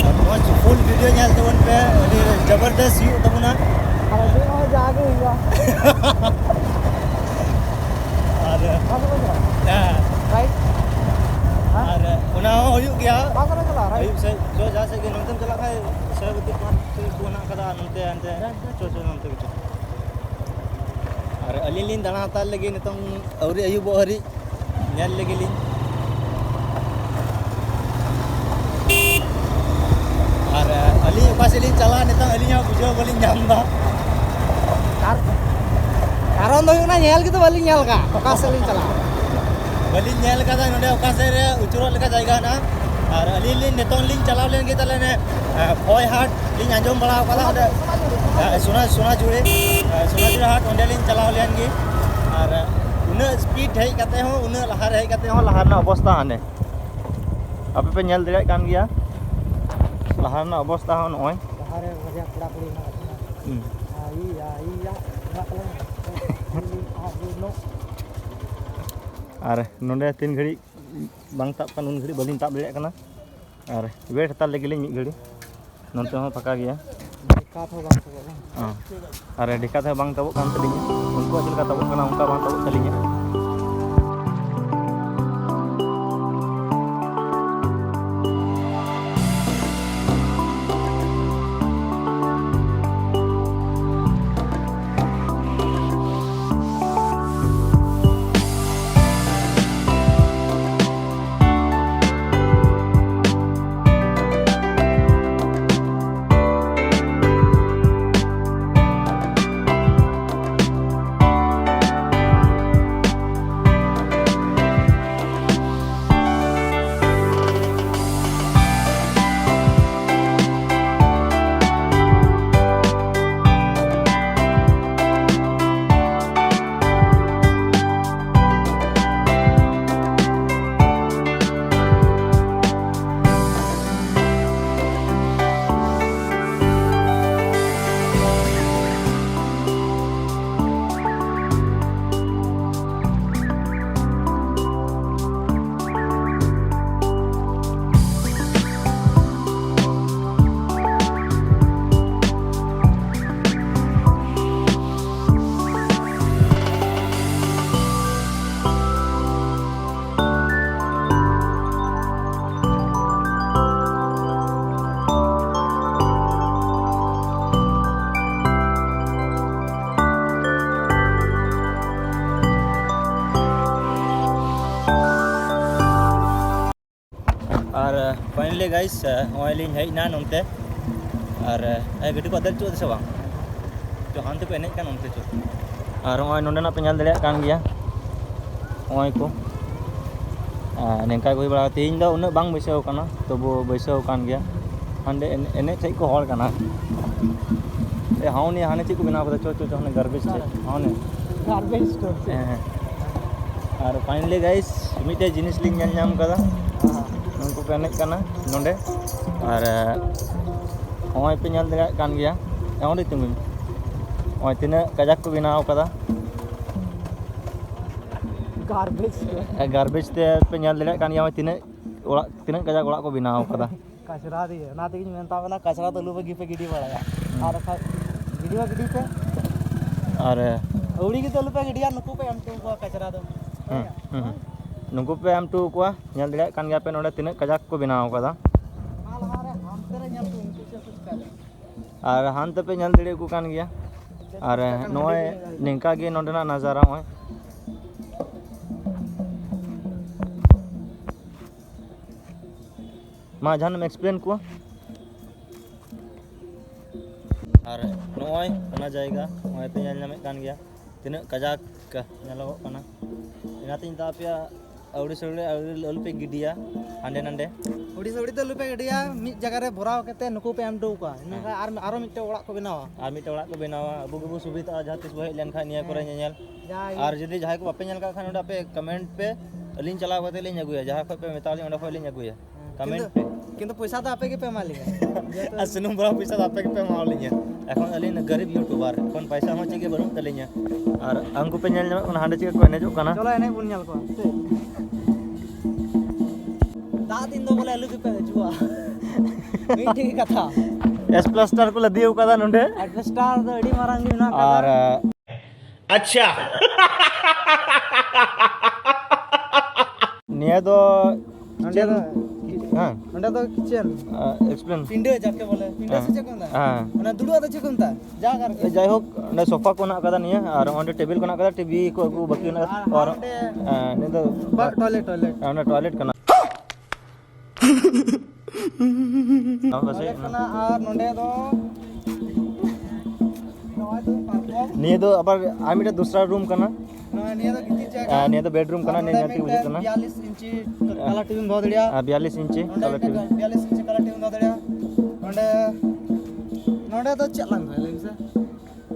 ᱟᱨ ᱢᱚᱡᱽ full video ᱧᱮᱞ ᱛᱟᱵᱚᱱ ᱯᱮ, ᱟᱹᱰᱤ ᱡᱚᱵᱚᱨᱫᱚᱥ ᱦᱩᱭᱩᱜ ᱛᱟᱵᱚᱱᱟ᱾ ᱟᱨ ᱟᱹᱰᱤ ᱢᱚᱡᱽ ᱡᱟᱜᱮ ᱦᱩᱭᱩᱜᱼᱟ᱾ ᱟᱨ, ᱵᱟᱝ ᱥᱟᱱᱟ ᱪᱟᱞᱟᱜ? ᱦᱮᱸ᱾ Right? ᱦᱮᱸ? ᱟᱨ ᱚᱱᱟ ᱦᱚᱸ ᱦᱩᱭᱩᱜ ᱜᱮᱭᱟ᱾ ᱵᱟᱝ ᱥᱟᱱᱟ ᱪᱟᱞᱟᱜ, right? ᱟᱹᱭᱩᱵ ᱥᱮᱫ ᱪᱚ, ᱡᱟᱦᱟᱸ ᱥᱮᱫ ᱜᱮ, ᱱᱚᱱᱛᱮᱢ ᱪᱟᱞᱟᱜ ᱠᱷᱟᱡ ᱥᱮᱱᱟᱯᱚᱛᱤ park ᱠᱚ ᱦᱮᱱᱟᱜ ᱠᱟᱫᱟ, ᱱᱚᱱᱛᱮ ᱦᱟᱱᱛᱮ᱾ ᱦᱮᱸ, ᱦᱮᱸ᱾ ᱪᱚ, ᱪᱚ, ᱱᱚᱱᱛᱮ ᱜᱮ ᱪᱚ᱾ ᱟᱨ ᱟᱹᱞᱤᱧ ᱞᱤᱧ ᱫᱟᱬᱟ ᱦᱟᱛᱟᱲ ᱞᱮᱜᱮ, ᱱᱤᱛᱚᱝ ᱟᱹᱣᱨᱤ ᱟᱹᱭᱩᱵᱚᱜ ᱦᱟᱹᱨᱤᱡ᱾ ᱧᱮᱞ ᱞᱮᱜᱮ ᱞᱤᱧ᱾ ᱚᱠᱟ ᱥᱮᱫ ᱞᱤᱧ ᱪᱟᱞᱟᱜᱼᱟ, ᱱᱤᱛᱚᱝ ᱟᱹᱞᱤᱧ ᱦᱚᱸ ᱵᱩᱡᱷᱟᱹᱣ ᱵᱟᱹᱞᱤᱧ ᱧᱟᱢ ᱮᱫᱟ᱾ ᱟᱨ ᱠᱟᱨᱚᱱ ᱫᱚ ᱦᱩᱭᱩᱜ ᱠᱟᱱᱟ, ᱧᱮᱞ ᱜᱮᱛᱚ ᱵᱟᱹᱞᱤᱧ ᱧᱮᱞ ᱟᱠᱟᱫ, ᱚᱠᱟ ᱥᱮᱫ ᱞᱤᱧ ᱪᱟᱞᱟᱜᱼᱟ᱾ ᱵᱟᱹᱞᱤᱧ ᱧᱮᱞ ᱟᱠᱟᱫᱟ ᱱᱚᱰᱮ ᱚᱠᱟ ᱥᱮᱫ ᱨᱮ ᱟᱹᱪᱩᱨᱚᱜ ᱞᱮᱠᱟ ᱡᱟᱭᱜᱟ ᱦᱮᱱᱟᱜᱼᱟ᱾ ᱟᱨ ᱟᱹᱞᱤᱧ ᱞᱤᱧ ᱱᱤᱛᱚᱝ ᱞᱤᱧ ᱪᱟᱞᱟᱣ ᱞᱮᱱ ᱜᱮ ᱛᱟᱦᱞᱮ ᱚᱱᱮ, ᱮ, ᱠᱷᱚᱭ ᱦᱟᱴ ᱞᱤᱧ ᱟᱸᱡᱚᱢ ᱵᱟᱲᱟ ᱟᱠᱟᱫᱟ, ᱚᱸᱰᱮ, ᱮ, ᱥᱚᱱᱟ-, ᱥᱚᱱᱟᱡᱷᱩᱨᱤ, ᱮ, ᱥᱚᱱᱟᱡᱷᱩᱨᱤ ᱦᱟᱴ, ᱚᱸᱰᱮ ᱞᱤᱧ ᱪᱟᱞᱟᱣ ᱞᱮᱱ ᱜᱮ᱾ ᱟᱨ ᱩᱱᱟᱹᱜ ᱥᱯᱤᱰ ᱦᱮᱡ ᱠᱟᱛᱮ ᱦᱚᱸ, ᱩᱱᱟᱹᱜ ᱞᱟᱦᱟ ᱨᱮ ᱦᱮᱡ ᱠᱟᱛᱮ ᱦᱚᱸ ᱞᱟᱦᱟ ᱨᱮᱱᱟᱜ ᱚᱵᱚᱥᱛᱟ ᱦᱟᱱᱮ ᱟᱯᱮ ᱯᱮ ᱧᱮᱞ ᱫᱟᱲᱮᱭᱟᱜ ᱠᱟᱱ ᱜᱮᱭᱟ, ᱞᱟᱦᱟ ᱨᱮᱱᱟᱜ ᱚᱵᱚᱥᱛᱟ ᱦᱚᱸ ᱱᱚᱜᱼᱚᱭ᱾ ᱞᱟᱦᱟᱨᱮ ᱵᱟᱨᱭᱟ ᱠᱚᱲᱟ ᱠᱩᱲᱤ ᱢᱮᱱᱟᱜ ᱠᱤᱱᱟ᱾ ᱦᱩᱸ᱾ ᱟᱭᱤ, ᱟᱭᱤ, ᱭᱟ, ᱢᱮᱱᱟᱜ ᱛᱟᱞᱮᱭᱟ᱾ ᱟᱨ ᱱᱚᱰᱮ ᱛᱤᱱ ᱜᱷᱟᱹᱲᱤᱡ ᱵᱟᱝ ᱛᱟᱵ ᱠᱟᱱ, ᱩᱱ ᱜᱷᱟᱹᱲᱤᱡ ᱵᱟᱹᱞᱤᱧ ᱛᱟᱵ ᱫᱟᱲᱮᱭᱟᱜ ᱠᱟᱱᱟ᱾ ᱟᱨ ᱣᱮᱴ ᱦᱟᱛᱟᱲ ᱞᱮᱜᱮ ᱞᱤᱧ ᱢᱤᱫ ᱜᱷᱟᱹᱲᱤ᱾ ᱱᱚᱱᱛᱮ ᱦᱚᱸ ᱯᱷᱟᱸᱠᱟ ᱜᱮᱭᱟ᱾ ᱰᱷᱮᱠᱟ ᱛᱮᱦᱚᱸ ᱵᱟᱝ ᱛᱟᱵᱚᱜ ᱠᱟᱱᱟ᱾ ᱦᱚᱸ᱾ ᱟᱨ ᱰᱷᱮᱠᱟ ᱛᱮᱦᱚᱸ ᱵᱟᱝ ᱛᱟᱵᱚᱜ ᱠᱟᱱ ᱛᱟᱹᱞᱤᱧᱟ᱾ ᱩᱱᱠᱩᱣᱟᱜ ᱪᱮᱫ ᱞᱮᱠᱟ ᱛᱟᱵᱚᱜ ᱠᱟᱱᱟ, ᱚᱱᱠᱟ ᱵᱟᱝ ᱛᱟᱵᱚᱜ ᱛᱟᱹᱞᱤᱧᱟ᱾ ᱟᱨ, ᱯᱷᱟᱭᱱᱟᱞᱤ ᱜᱟᱭᱤᱥ, ᱱᱚᱜᱼᱚᱭ ᱞᱤᱧ ᱦᱮᱡ ᱮᱱᱟ ᱱᱚᱱᱛᱮ, ᱟᱨ ᱮ, ᱜᱟᱹᱰᱤ ᱠᱚ ᱟᱫᱮᱨ ᱦᱚᱪᱚ ᱟᱫᱟ ᱥᱮ ᱵᱟᱝ? ᱪᱚ, ᱦᱟᱱᱛᱮ ᱠᱚ ᱮᱱᱮᱡ ᱠᱟᱱ, ᱚᱱᱛᱮ ᱪᱚ᱾ ᱟᱨ ᱱᱚᱜᱼᱚᱭ ᱱᱚᱸᱰᱮᱱᱟᱜ ᱯᱮ ᱧᱮᱞ ᱫᱟᱲᱮᱭᱟᱜ ᱠᱟᱱ ᱜᱮᱭᱟ, ᱱᱚᱜᱼᱚᱭ ᱠᱚ᱾ ᱟᱨ ᱱᱤᱝᱠᱟ ᱜᱮ ᱦᱩᱭ ᱵᱟᱲᱟᱜᱼᱟ᱾ ᱛᱮᱦᱮᱧ ᱫᱚ ᱩᱱᱟᱹᱜ ᱵᱟᱝ ᱵᱟᱹᱭᱥᱟᱹᱣ ᱠᱟᱱᱟ, ᱛᱚᱵᱩ ᱵᱟᱹᱭᱥᱟᱹᱣ ᱠᱟᱱ ᱜᱮᱭᱟ᱾ ᱦᱟᱸᱰᱮ ᱮᱱ-, ᱮᱱᱮᱡ ᱴᱷᱮᱡ ᱠᱚ ᱦᱚᱲ ᱠᱟᱱᱟ᱾ ᱮ, ᱦᱟᱣ ᱱᱤᱭᱟᱹ ᱦᱟᱱᱮ ᱪᱮᱫ ᱠᱚ ᱵᱮᱱᱟᱣ ᱠᱟᱫᱟ? ᱪᱚ, ᱪᱚ, ᱪᱚ, ᱦᱟᱱᱮ ᱜᱟᱨᱵᱮᱡᱽ ᱴᱷᱮᱡ᱾ ᱦᱟᱣ ᱱᱤᱭᱟᱹ᱾ Garbage store. ᱦᱮᱸ, ᱦᱮᱸ᱾ ᱟᱨ finally guys, ᱢᱤᱫᱴᱮᱡ ᱡᱤᱱᱤᱥ ᱞᱤᱧ ᱧᱮᱞ ᱧᱟᱢ ᱠᱟᱫᱟ᱾ ᱦᱮᱸ᱾ ᱱᱩᱠᱩ ᱠᱚ ᱮᱱᱮᱡ ᱠᱟᱱᱟ ᱱᱚᱸᱰᱮ᱾ ᱟᱨ, ᱮ, ᱱᱚᱜᱼᱚᱭ ᱯᱮ ᱧᱮᱞ ᱫᱟᱲᱮᱭᱟᱜ ᱠᱟᱱ ᱜᱮᱭᱟ᱾ ᱮ, ᱚᱸᱰᱮ ᱛᱤᱸᱜᱩᱭ ᱢᱮ᱾ ᱱᱚᱜᱼᱚᱭ ᱛᱤᱱᱟᱹᱜ ᱠᱟᱡᱟᱠ ᱠᱚ ᱵᱮᱱᱟᱣ ᱠᱟᱫᱟ᱾ Garbage store. ᱮ, ᱜᱟᱨᱵᱮᱡᱽ ᱛᱮ ᱯᱮ ᱧᱮᱞ ᱫᱟᱲᱮᱭᱟᱜ ᱠᱟᱱ ᱜᱮᱭᱟ, ᱱᱚᱜᱼᱚᱭ ᱛᱤᱱᱟᱹᱜ ᱚᱲᱟᱜ, ᱛᱤᱱᱟᱹᱜ ᱠᱟᱡᱟᱠ ᱚᱲᱟᱜ ᱠᱚ ᱵᱮᱱᱟᱣ ᱠᱟᱫᱟ᱾ ᱠᱟᱪᱨᱟ ᱫᱤᱭᱮ, ᱚᱱᱟ ᱛᱮᱜᱮᱧ ᱢᱮᱛᱟ ᱵᱮᱱᱟ, ᱠᱟᱪᱨᱟ ᱫᱚ ᱟᱞᱚ ᱯᱮ ᱜᱤ-, ᱯᱮ ᱜᱤᱰᱤ ᱵᱟᱲᱟᱭᱟ᱾ ᱦᱩᱸ᱾ ᱟᱨ ᱵᱟᱠᱷᱟᱡ ᱜᱤᱰᱤ ᱢᱟ ᱜᱤᱰᱤ ᱯᱮ᱾ ᱟᱨ ᱟᱹᱣᱲᱤ ᱜᱮ ᱫᱚ ᱟᱞᱚ ᱯᱮ ᱜᱤᱰᱤᱭᱟ, ᱱᱩᱠᱩ ᱯᱮ ᱮᱢ ᱦᱚᱴᱚ ᱟᱠᱚᱣᱟ ᱠᱟᱪᱨᱟ ᱫᱚ᱾ ᱦᱩᱸ, ᱦᱩᱸ, ᱦᱩᱸ᱾ ᱱᱩᱠᱩ ᱯᱮ ᱮᱢ ᱦᱚᱴᱚ ᱟᱠᱚᱣᱟ, ᱧᱮᱞ ᱫᱟᱲᱮᱭᱟᱜ ᱠᱟᱱ ᱜᱮᱭᱟ ᱯᱮ ᱱᱚᱰᱮ ᱛᱤᱱᱟᱹᱜ ᱠᱟᱡᱟᱠ ᱠᱚ ᱵᱮᱱᱟᱣ ᱠᱟᱫᱟ᱾ ᱚᱱᱟ ᱞᱟᱦᱟ ᱨᱮ ᱦᱟᱱᱛᱮ ᱨᱮ ᱧᱮᱞ ᱠᱚ, ᱩᱱᱠᱩ ᱪᱮᱫ ᱠᱚ ᱪᱤᱠᱟᱹᱭᱮᱫᱟ? ᱟᱨ ᱦᱟᱱᱛᱮ ᱯᱮ ᱧᱮᱞ ᱫᱟᱲᱮᱭᱟᱠᱚ ᱠᱟᱱ ᱜᱮᱭᱟ᱾ ᱟᱨ ᱱᱚᱜᱼᱚᱭ ᱱᱤᱝᱠᱟ ᱜᱮ ᱱᱚᱰᱮᱱᱟᱜ ᱱᱟᱡᱟᱨᱟ ᱱᱚᱜᱼᱚᱭ᱾ ᱢᱟ, ᱡᱟᱦᱟᱱᱟᱜ ᱮᱢ explain ᱠᱚᱣᱟ? ᱟᱨ ᱱᱚᱜᱼᱚᱭ ᱚᱱᱟ ᱡᱟᱭᱜᱟ, ᱱᱚᱜᱼᱚᱭ ᱯᱮ ᱧᱮᱞ ᱧᱟᱢᱮᱫ ᱠᱟᱱ ᱜᱮᱭᱟ, ᱛᱤᱱᱟᱹᱜ ᱠᱟᱡᱟᱠ ᱧᱮᱞᱚᱜᱚᱜ ᱠᱟᱱᱟ᱾ ᱚᱱᱟᱛᱤᱧ ᱢᱮᱛᱟ ᱯᱮᱭᱟ, ᱟᱹᱣᱲᱤ ᱥᱟᱹᱣᱲᱤ ᱟᱹᱣᱲᱤ ᱟᱞᱚ ᱯᱮ ᱜᱤᱰᱤᱭᱟ ᱦᱟᱸᱰᱮ ᱱᱟᱰᱮ᱾ ᱟᱹᱣᱲᱤ ᱥᱟᱹᱣᱲᱤ ᱫᱚ ᱟᱞᱚ ᱯᱮ ᱜᱤᱰᱤᱭᱟ, ᱢᱤᱫ ᱡᱟᱭᱜᱟ ᱨᱮ ᱵᱷᱚᱨᱟᱣ ᱠᱟᱛᱮ ᱱᱩᱠᱩ ᱯᱮ ᱮᱢ ᱦᱚᱴᱚ ᱟᱠᱚᱣᱟ, ᱤᱱᱟᱹ ᱦᱮᱸ᱾ ᱠᱷᱟᱱ ᱟᱨ, ᱟᱨᱚ ᱢᱤᱫᱴᱮᱱ ᱚᱲᱟᱜ ᱠᱚ ᱵᱮᱱᱟᱣᱟ᱾ ᱟᱨ ᱢᱤᱫᱴᱮᱱ ᱚᱲᱟᱜ ᱠᱚ ᱵᱮᱱᱟᱣᱟ, ᱟᱵᱚ ᱜᱮᱵᱚ ᱥᱩᱵᱤᱫᱷᱟᱜᱼᱟ ᱡᱟᱦᱟᱸ ᱛᱤᱥ ᱵᱚ ᱦᱮᱡ ᱞᱮᱱᱠᱷᱟᱱ ᱱᱤᱭᱟᱹ ᱠᱚᱨᱮ ᱦᱮᱸ᱾ ᱧᱮᱧᱮᱞ᱾ ᱡᱟᱜᱮ᱾ ᱟᱨ ᱡᱩᱫᱤ ᱡᱟᱦᱟᱸᱭ ᱠᱚ ᱵᱟᱯᱮ ᱧᱮᱞ ᱠᱟᱜ ᱠᱷᱟᱱ, ᱱᱚᱰᱮ ᱟᱯᱮ comment ᱯᱮ, ᱟᱹᱞᱤᱧ ᱪᱟᱞᱟᱣ ᱠᱟᱛᱮ ᱞᱤᱧ ᱟᱹᱜᱩᱭᱟ, ᱡᱟᱦᱟᱸ ᱠᱷᱚᱡ ᱯᱮ ᱢᱮᱛᱟᱣ ᱞᱤᱧ ᱚᱸᱰᱮ ᱠᱷᱚᱡ ᱞᱤᱧ ᱟᱹᱜᱩᱭᱟ᱾ ᱦᱮᱸ, comment ᱠᱤᱱᱛᱩ, ᱯᱮ᱾ ᱠᱤᱱᱛᱩ ᱯᱚᱭᱥᱟ ᱫᱚ ᱟᱯᱮ ᱜᱮᱯᱮ ᱮᱢᱟ ᱞᱤᱧᱟ᱾ ᱡᱮᱦᱮᱛᱩ ᱟᱨ ᱥᱩᱱᱩᱢ ᱵᱷᱚᱨᱟᱣ ᱯᱚᱭᱥᱟ ᱫᱚ ᱟᱯᱮ ᱜᱮᱯᱮ ᱮᱢᱟᱣ ᱞᱤᱧᱟ᱾ ᱮᱠᱷᱚᱱ ᱟᱹᱞᱤᱧ ᱫᱚ ᱜᱟᱨᱤᱵ YouTuber, ᱮᱠᱷᱚᱱ ᱯᱚᱭᱥᱟ ᱦᱚᱸ ᱪᱮᱫ ᱜᱮ ᱵᱟᱹᱱᱩᱜ ᱛᱟᱹᱞᱤᱧᱟ᱾ ᱟᱨ ᱦᱟᱱᱠᱩ ᱯᱮ ᱧᱮᱞ ᱧᱟᱢᱚᱜ ᱠᱟᱱᱟ, ᱦᱟᱸᱰᱮ ᱪᱮᱫ ᱠᱚ ᱮᱱᱮᱡᱚᱜ ᱠᱟᱱᱟ᱾ ᱪᱚᱞᱚ ᱮᱱᱮᱡ ᱵᱚᱱ ᱧᱮᱞ ᱠᱚᱣᱟ᱾ ᱫᱟᱜ ᱫᱤᱱ ᱫᱚ ᱵᱚᱞᱮ ᱟᱞᱚ ᱜᱮᱯᱮ ᱦᱤᱡᱩᱜᱼᱟ᱾ ᱢᱤᱫᱴᱮᱡ ᱜᱮ ᱠᱟᱛᱷᱟ᱾ Asbestos ᱠᱚ ᱞᱟᱫᱮ ᱟᱠᱟᱫᱟ ᱱᱚᱰᱮ᱾ Asbestos ᱫᱚ ᱟᱹᱰᱤ ᱢᱟᱨᱟᱝ ᱜᱮ ᱢᱮᱱᱟᱜ ᱟᱠᱟᱫᱟ᱾ ᱟᱨ, ᱟᱪᱪᱷᱟ᱾ ᱱᱤᱭᱟᱹ ᱫᱚ ᱱᱚᱸᱰᱮ kitchen, ᱫᱚ, ᱦᱮᱸ᱾ ᱱᱚᱸᱰᱮ ᱫᱚ kitchen᱾ ᱟᱸ, explain᱾ ᱯᱤᱸᱰᱟᱹ ᱡᱟᱠᱮ ᱵᱚᱞᱮ, ᱯᱤᱸᱰᱟᱹ ᱥᱮ ᱦᱮᱸ᱾ ᱪᱮᱫ ᱠᱚ ᱢᱮᱛᱟᱜᱼᱟ? ᱦᱮᱸ᱾ ᱚᱱᱟ ᱫᱩᱲᱩᱵ ᱟᱜ ᱫᱚ ᱪᱮᱫ ᱠᱚ ᱢᱮᱛᱟᱜᱼᱟ? ᱡᱟᱠ ᱟᱨᱠᱤ᱾ ᱡᱟᱭᱦᱳᱠ, ᱚᱸᱰᱮ sofa ᱠᱚ ᱦᱮᱱᱟᱜ ᱟᱠᱟᱫᱟ ᱱᱤᱭᱟᱹ, ᱟᱨ ᱚᱸᱰᱮ table ᱠᱚ ᱦᱮᱱᱟᱜ ᱟᱠᱟᱫᱟ, TV ᱠᱚ ᱟᱹᱜᱩ ᱵᱟᱹᱠᱤ ᱦᱮᱱᱟᱜ ᱟᱠᱟᱫᱟ᱾ ᱟᱨ ᱟᱨ, ᱦᱟᱸᱰᱮ ᱦᱮᱸ, ᱱᱤᱭᱟᱹ ᱫᱚ ᱵᱟ-, toilet, toilet᱾ ᱦᱮᱸ, ᱚᱸᱰᱮ toilet ᱠᱟᱱᱟ᱾ ᱱᱚᱰᱮ ᱠᱟᱱᱟ᱾ ᱟᱨ ᱱᱚᱰᱮ ᱫᱚ ᱱᱚᱜᱼᱚᱭ ᱫᱚ ᱯᱟᱨᱠᱚᱢ᱾ ᱱᱤᱭᱟᱹ ᱫᱚ ᱟᱵᱟᱨ ᱟᱨ ᱢᱤᱫᱴᱮᱱ ᱫᱚᱥᱨᱟ ᱨᱩᱢ ᱠᱟᱱᱟ᱾ ᱱᱚᱜᱼᱚᱭ ᱱᱤᱭᱟᱹ ᱫᱚ ᱜᱤᱛᱤᱡ ᱡᱟᱭᱜᱟ᱾ ᱟᱨ ᱱᱤᱭᱟᱹ ᱫᱚ ᱵᱮᱰᱨᱩᱢ ᱠᱟᱱᱟ, ᱟᱨ ᱱᱤᱭᱟᱹ ᱱᱚᱰᱮ ᱧᱮᱞ ᱛᱮᱜᱮ ᱵᱩᱡᱷᱟᱹᱜ ᱢᱤᱫᱴᱮᱱ ᱠᱟᱱᱟ᱾ ᱵᱤᱭᱟᱞᱤᱥ ᱤᱧᱪᱤ ᱦᱮᱸ᱾ ᱠᱟᱞᱟᱨ ᱴᱤᱵᱷᱤᱢ ᱫᱚᱦᱚ ᱫᱟᱲᱮᱭᱟᱜᱼᱟ᱾ ᱟᱨ ᱵᱤᱭᱟᱞᱤᱥ ᱤᱧᱪᱤ ᱱᱚᱰᱮ ᱠᱟᱞᱟᱨ ᱢᱤᱫᱴᱮᱱ ᱴᱤᱵᱷᱤ᱾ ᱵᱤᱭᱟᱞᱤᱥ ᱤᱧᱪᱤ ᱠᱟᱞᱟᱨ ᱴᱤᱵᱷᱤᱢ ᱫᱚᱦᱚ ᱫᱟᱲᱮᱭᱟᱜᱼᱟ᱾ ᱱᱚᱰᱮ, ᱱᱚᱰᱮ ᱫᱚ ᱪᱮᱫ ᱞᱟᱝ ᱫᱚᱦᱚᱭᱟ ᱞᱟᱹᱭ ᱢᱮᱥᱮ?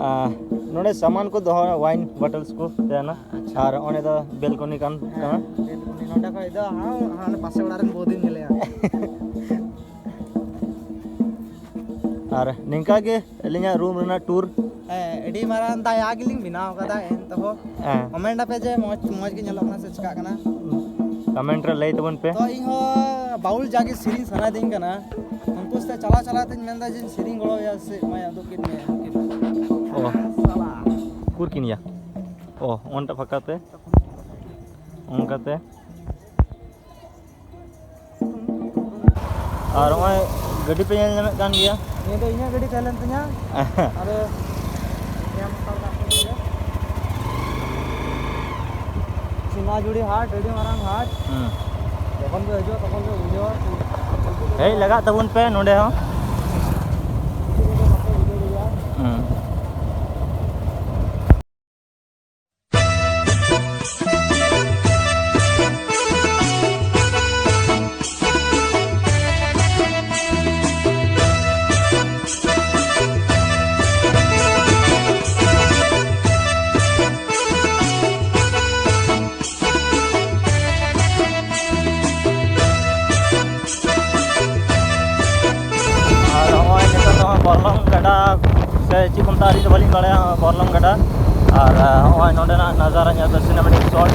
ᱟᱨ ᱱᱚᱰᱮ ᱥᱟᱢᱟᱱ ᱠᱚ ᱫᱚᱦᱚ, ᱣᱟᱭᱤᱱ ᱵᱚᱴᱚᱞᱥ ᱠᱚ ᱛᱟᱦᱮᱱᱟ᱾ ᱟᱪᱪᱷᱟ᱾ ᱟᱨ ᱚᱸᱰᱮ ᱫᱚ ᱵᱮᱞᱠᱚᱱᱤ ᱠᱟᱱ ᱛᱟᱢᱟ᱾ ᱦᱮᱸ, ᱵᱮᱞᱠᱚᱱᱤ᱾ ᱱᱚᱰᱮ ᱠᱷᱚᱡ ᱫᱚ ᱦᱟᱸ, ᱦᱟᱸᱰᱮ ᱯᱟᱥᱮ ᱚᱲᱟᱜ ᱨᱮᱱ ᱵᱟᱹᱦᱩ ᱫᱚᱧ ᱧᱮᱞᱮᱭᱟ᱾ ᱟᱨ ᱱᱤᱝᱠᱟ ᱜᱮ ᱟᱹᱞᱤᱧᱟᱜ ᱨᱩᱢ ᱨᱮᱱᱟᱜ ᱴᱩᱨ᱾ ᱦᱮᱸ, ᱟᱹᱰᱤ ᱢᱟᱨᱟᱝ ᱫᱟᱭᱟ ᱜᱮᱞᱤᱧ ᱵᱮᱱᱟᱣ ᱠᱟᱫᱟ᱾ ᱮᱱᱛᱮᱦᱚᱸ ᱦᱮᱸ᱾ ᱠᱚᱢᱮᱱᱴ ᱟᱯᱮ ᱡᱮ ᱢᱚᱡᱽ, ᱢᱚᱡᱽ ᱜᱮ ᱧᱮᱞᱚᱜ ᱠᱟᱱᱟ ᱥᱮ ᱪᱤᱠᱟᱹᱜ ᱠᱟᱱᱟ? ᱠᱚᱢᱮᱱᱴ ᱨᱮ ᱞᱟᱹᱭ ᱛᱟᱵᱚᱱ ᱯᱮ᱾ ᱛᱚ, ᱤᱧ ᱦᱚᱸ ᱵᱟᱣᱩᱞ ᱡᱟᱜᱮ ᱥᱮᱨᱮᱧ ᱥᱟᱱᱟᱭᱮᱫᱤᱧ ᱠᱟᱱᱟ, ᱩᱱᱠᱩ ᱥᱟᱛᱮ ᱪᱟᱞᱟᱣ ᱪᱟᱞᱟᱣ ᱛᱮᱧ ᱢᱮᱱᱫᱟ ᱡᱮ ᱥᱮᱨᱮᱧ ᱜᱚᱲᱚ ᱟᱭᱟ ᱥᱮ ᱮᱢᱟᱭᱟ, ᱩᱫᱩᱜ ᱠᱮᱫ ᱢᱮᱭᱟ᱾ ᱚ᱾ ᱥᱟᱞᱟ᱾ ᱩᱠᱩᱨ ᱠᱤᱱ ᱭᱟ? ᱚ, ᱚᱱᱴᱟ ᱯᱷᱟᱸᱠᱟ ᱛᱮ᱾ ᱚᱱᱠᱟᱛᱮ᱾ ᱟᱨ ᱱᱚᱜᱼᱚᱭ ᱜᱟᱹᱰᱤ ᱯᱮ ᱧᱮᱞ ᱧᱟᱢᱮᱫ ᱠᱟᱱ ᱜᱮᱭᱟ᱾ ᱱᱤᱭᱟᱹ ᱫᱚ ᱤᱧᱟᱹᱜ ᱜᱟᱹᱰᱤ ᱛᱟᱦᱮᱸ ᱞᱮᱱ ᱛᱤᱧᱟ᱾ ᱟᱫᱚ ᱧᱟᱢ ᱦᱟᱛᱟᱲ ᱠᱟᱜ ᱠᱚᱣᱟᱧ ᱱᱚᱰᱮ᱾ ᱥᱚᱱᱟᱡᱷᱩᱨᱤ ᱦᱟᱴ, ᱟᱹᱰᱤ ᱢᱟᱨᱟᱝ ᱦᱟᱴ᱾ ᱦᱩᱸ᱾ ᱡᱚᱠᱷᱚᱱ ᱯᱮ ᱦᱤᱡᱩᱜᱼᱟ, ᱛᱚᱠᱷᱚᱱ ᱯᱮ ᱵᱩᱡᱷᱟᱹᱣᱟ᱾ ᱦᱮᱡ ᱞᱟᱜᱟᱜ ᱛᱟᱵᱚᱱ ᱯᱮ ᱱᱚᱰᱮ ᱦᱚᱸ᱾ ᱵᱟᱯᱮ ᱵᱩᱡᱷᱟᱹᱣ ᱫᱟᱲᱮᱭᱟᱜᱼᱟ᱾ ᱦᱩᱸ᱾ ᱟᱨ ᱱᱚᱜᱼᱚᱭ ᱱᱤᱛᱚᱜ ᱫᱚ ᱵᱚᱨᱞᱚᱝ ᱜᱟᱰᱟ ᱥᱮ ᱪᱮᱫ ᱠᱚ ᱢᱮᱛᱟᱜᱼᱟ, ᱟᱹᱞᱤᱧ ᱫᱚ ᱵᱟᱹᱞᱤᱧ ᱵᱟᱲᱟᱭᱟ, ᱵᱚᱨᱞᱚᱝ ᱜᱟᱰᱟ᱾ ᱟᱨ ᱱᱚᱜᱼᱚᱭ ᱱᱚᱸᱰᱮᱱᱟᱜ ᱱᱟᱡᱟᱨᱟ ᱧᱮᱞ ᱯᱮ, ᱥᱤᱱᱮᱢᱮᱴᱤᱠ ᱥᱚᱴ᱾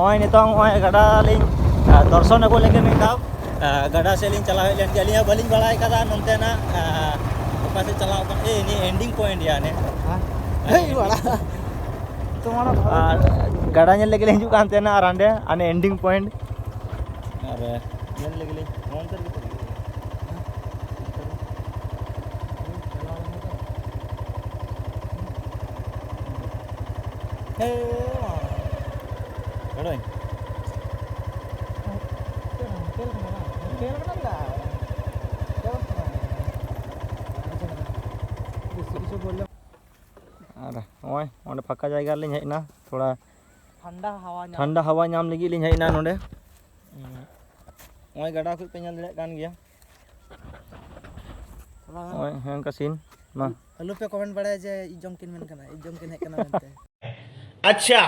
ᱱᱚᱜᱼᱚᱭ ᱱᱤᱛᱚᱝ ᱱᱚᱜᱼᱚᱭ ᱜᱟᱰᱟ ᱞᱤᱧ, ᱟᱨ ᱫᱚᱨᱥᱚᱱ ᱟᱹᱜᱩ ᱞᱟᱹᱜᱤᱫ ᱢᱤᱫ ᱫᱷᱟᱣ, ᱟᱨ ᱜᱟᱰᱟ ᱥᱮᱫ ᱞᱤᱧ ᱪᱟᱞᱟᱣ ᱦᱮᱡ ᱞᱮᱱ ᱜᱮ᱾ ᱟᱹᱞᱤᱧ ᱦᱚᱸ ᱵᱟᱹᱞᱤᱧ ᱵᱟᱲᱟᱭ ᱠᱟᱫᱟ ᱱᱚᱱᱛᱮᱱᱟᱜ, ᱟᱨ ᱚᱠᱟ ᱥᱮᱫ ᱪᱟᱞᱟᱣ ᱠᱟᱱᱟ᱾ ᱮ, ᱱᱤᱭᱟᱹ ending point ᱜᱮᱭᱟ ᱱᱤᱭᱟᱹ᱾ ᱦᱮᱸ? ᱦᱮᱭ, ᱵᱟᱲᱟ᱾ ᱛᱚᱢᱟᱨᱟ ᱵᱷᱟᱨᱚᱛ ᱟᱨ ᱜᱟᱰᱟ ᱧᱮᱞ ᱞᱟᱹᱜᱤᱫ ᱞᱤᱧ ᱦᱤᱡᱩᱜ ᱠᱟᱱ ᱛᱟᱦᱮᱱᱟ, ᱟᱨ ᱦᱟᱸᱰᱮ ᱦᱟᱱᱮ ending point᱾ ᱟᱨ ᱧᱮᱞ ᱞᱟᱹᱜᱤᱫ ᱞᱤᱧ ᱱᱚᱱᱛᱮ ᱨᱮᱜᱮ ᱛᱚ᱾ ᱦᱮᱸ, ᱢᱟ᱾ ᱵᱟᱲᱟᱭ᱾ ᱟᱨ ᱱᱚᱜᱼᱚᱭ ᱚᱸᱰᱮ ᱯᱷᱟᱸᱠᱟ ᱡᱟᱭᱜᱟ ᱨᱮᱞᱤᱧ ᱦᱮᱡ ᱮᱱᱟ, ᱛᱷᱚᱲᱟ ᱴᱷᱟᱱᱰᱟ ᱦᱟᱣᱟ ᱧᱟᱢ᱾ ᱴᱷᱟᱱᱰᱟ ᱦᱟᱣᱟ ᱧᱟᱢ ᱞᱟᱹᱜᱤᱫ ᱞᱤᱧ ᱦᱮᱡ ᱮᱱᱟ ᱱᱚᱸᱰᱮ᱾ ᱦᱩᱸ᱾ ᱱᱚᱜᱼᱚᱭ ᱜᱟᱰᱟ ᱠᱷᱚᱡ ᱯᱮ ᱧᱮᱞ ᱫᱟᱲᱮᱭᱟᱜ ᱠᱟᱱ ᱜᱮᱭᱟ᱾ ᱱᱚᱜᱼᱚᱭ ᱦᱮᱸ, ᱚᱱᱠᱟ scene ᱢᱟ᱾ ᱟᱞᱚ ᱯᱮ comment ᱵᱟᱲᱟᱭᱟ ᱡᱮ ᱤᱡ ᱡᱚᱝ ᱠᱤᱱ ᱢᱮᱱ ᱠᱟᱱᱟ, ᱤᱡ ᱡᱚᱝ ᱠᱤᱱ ᱦᱮᱡ ᱠᱟᱱᱟ ᱢᱮᱱᱛᱮ᱾ ᱟᱪᱪᱷᱟ᱾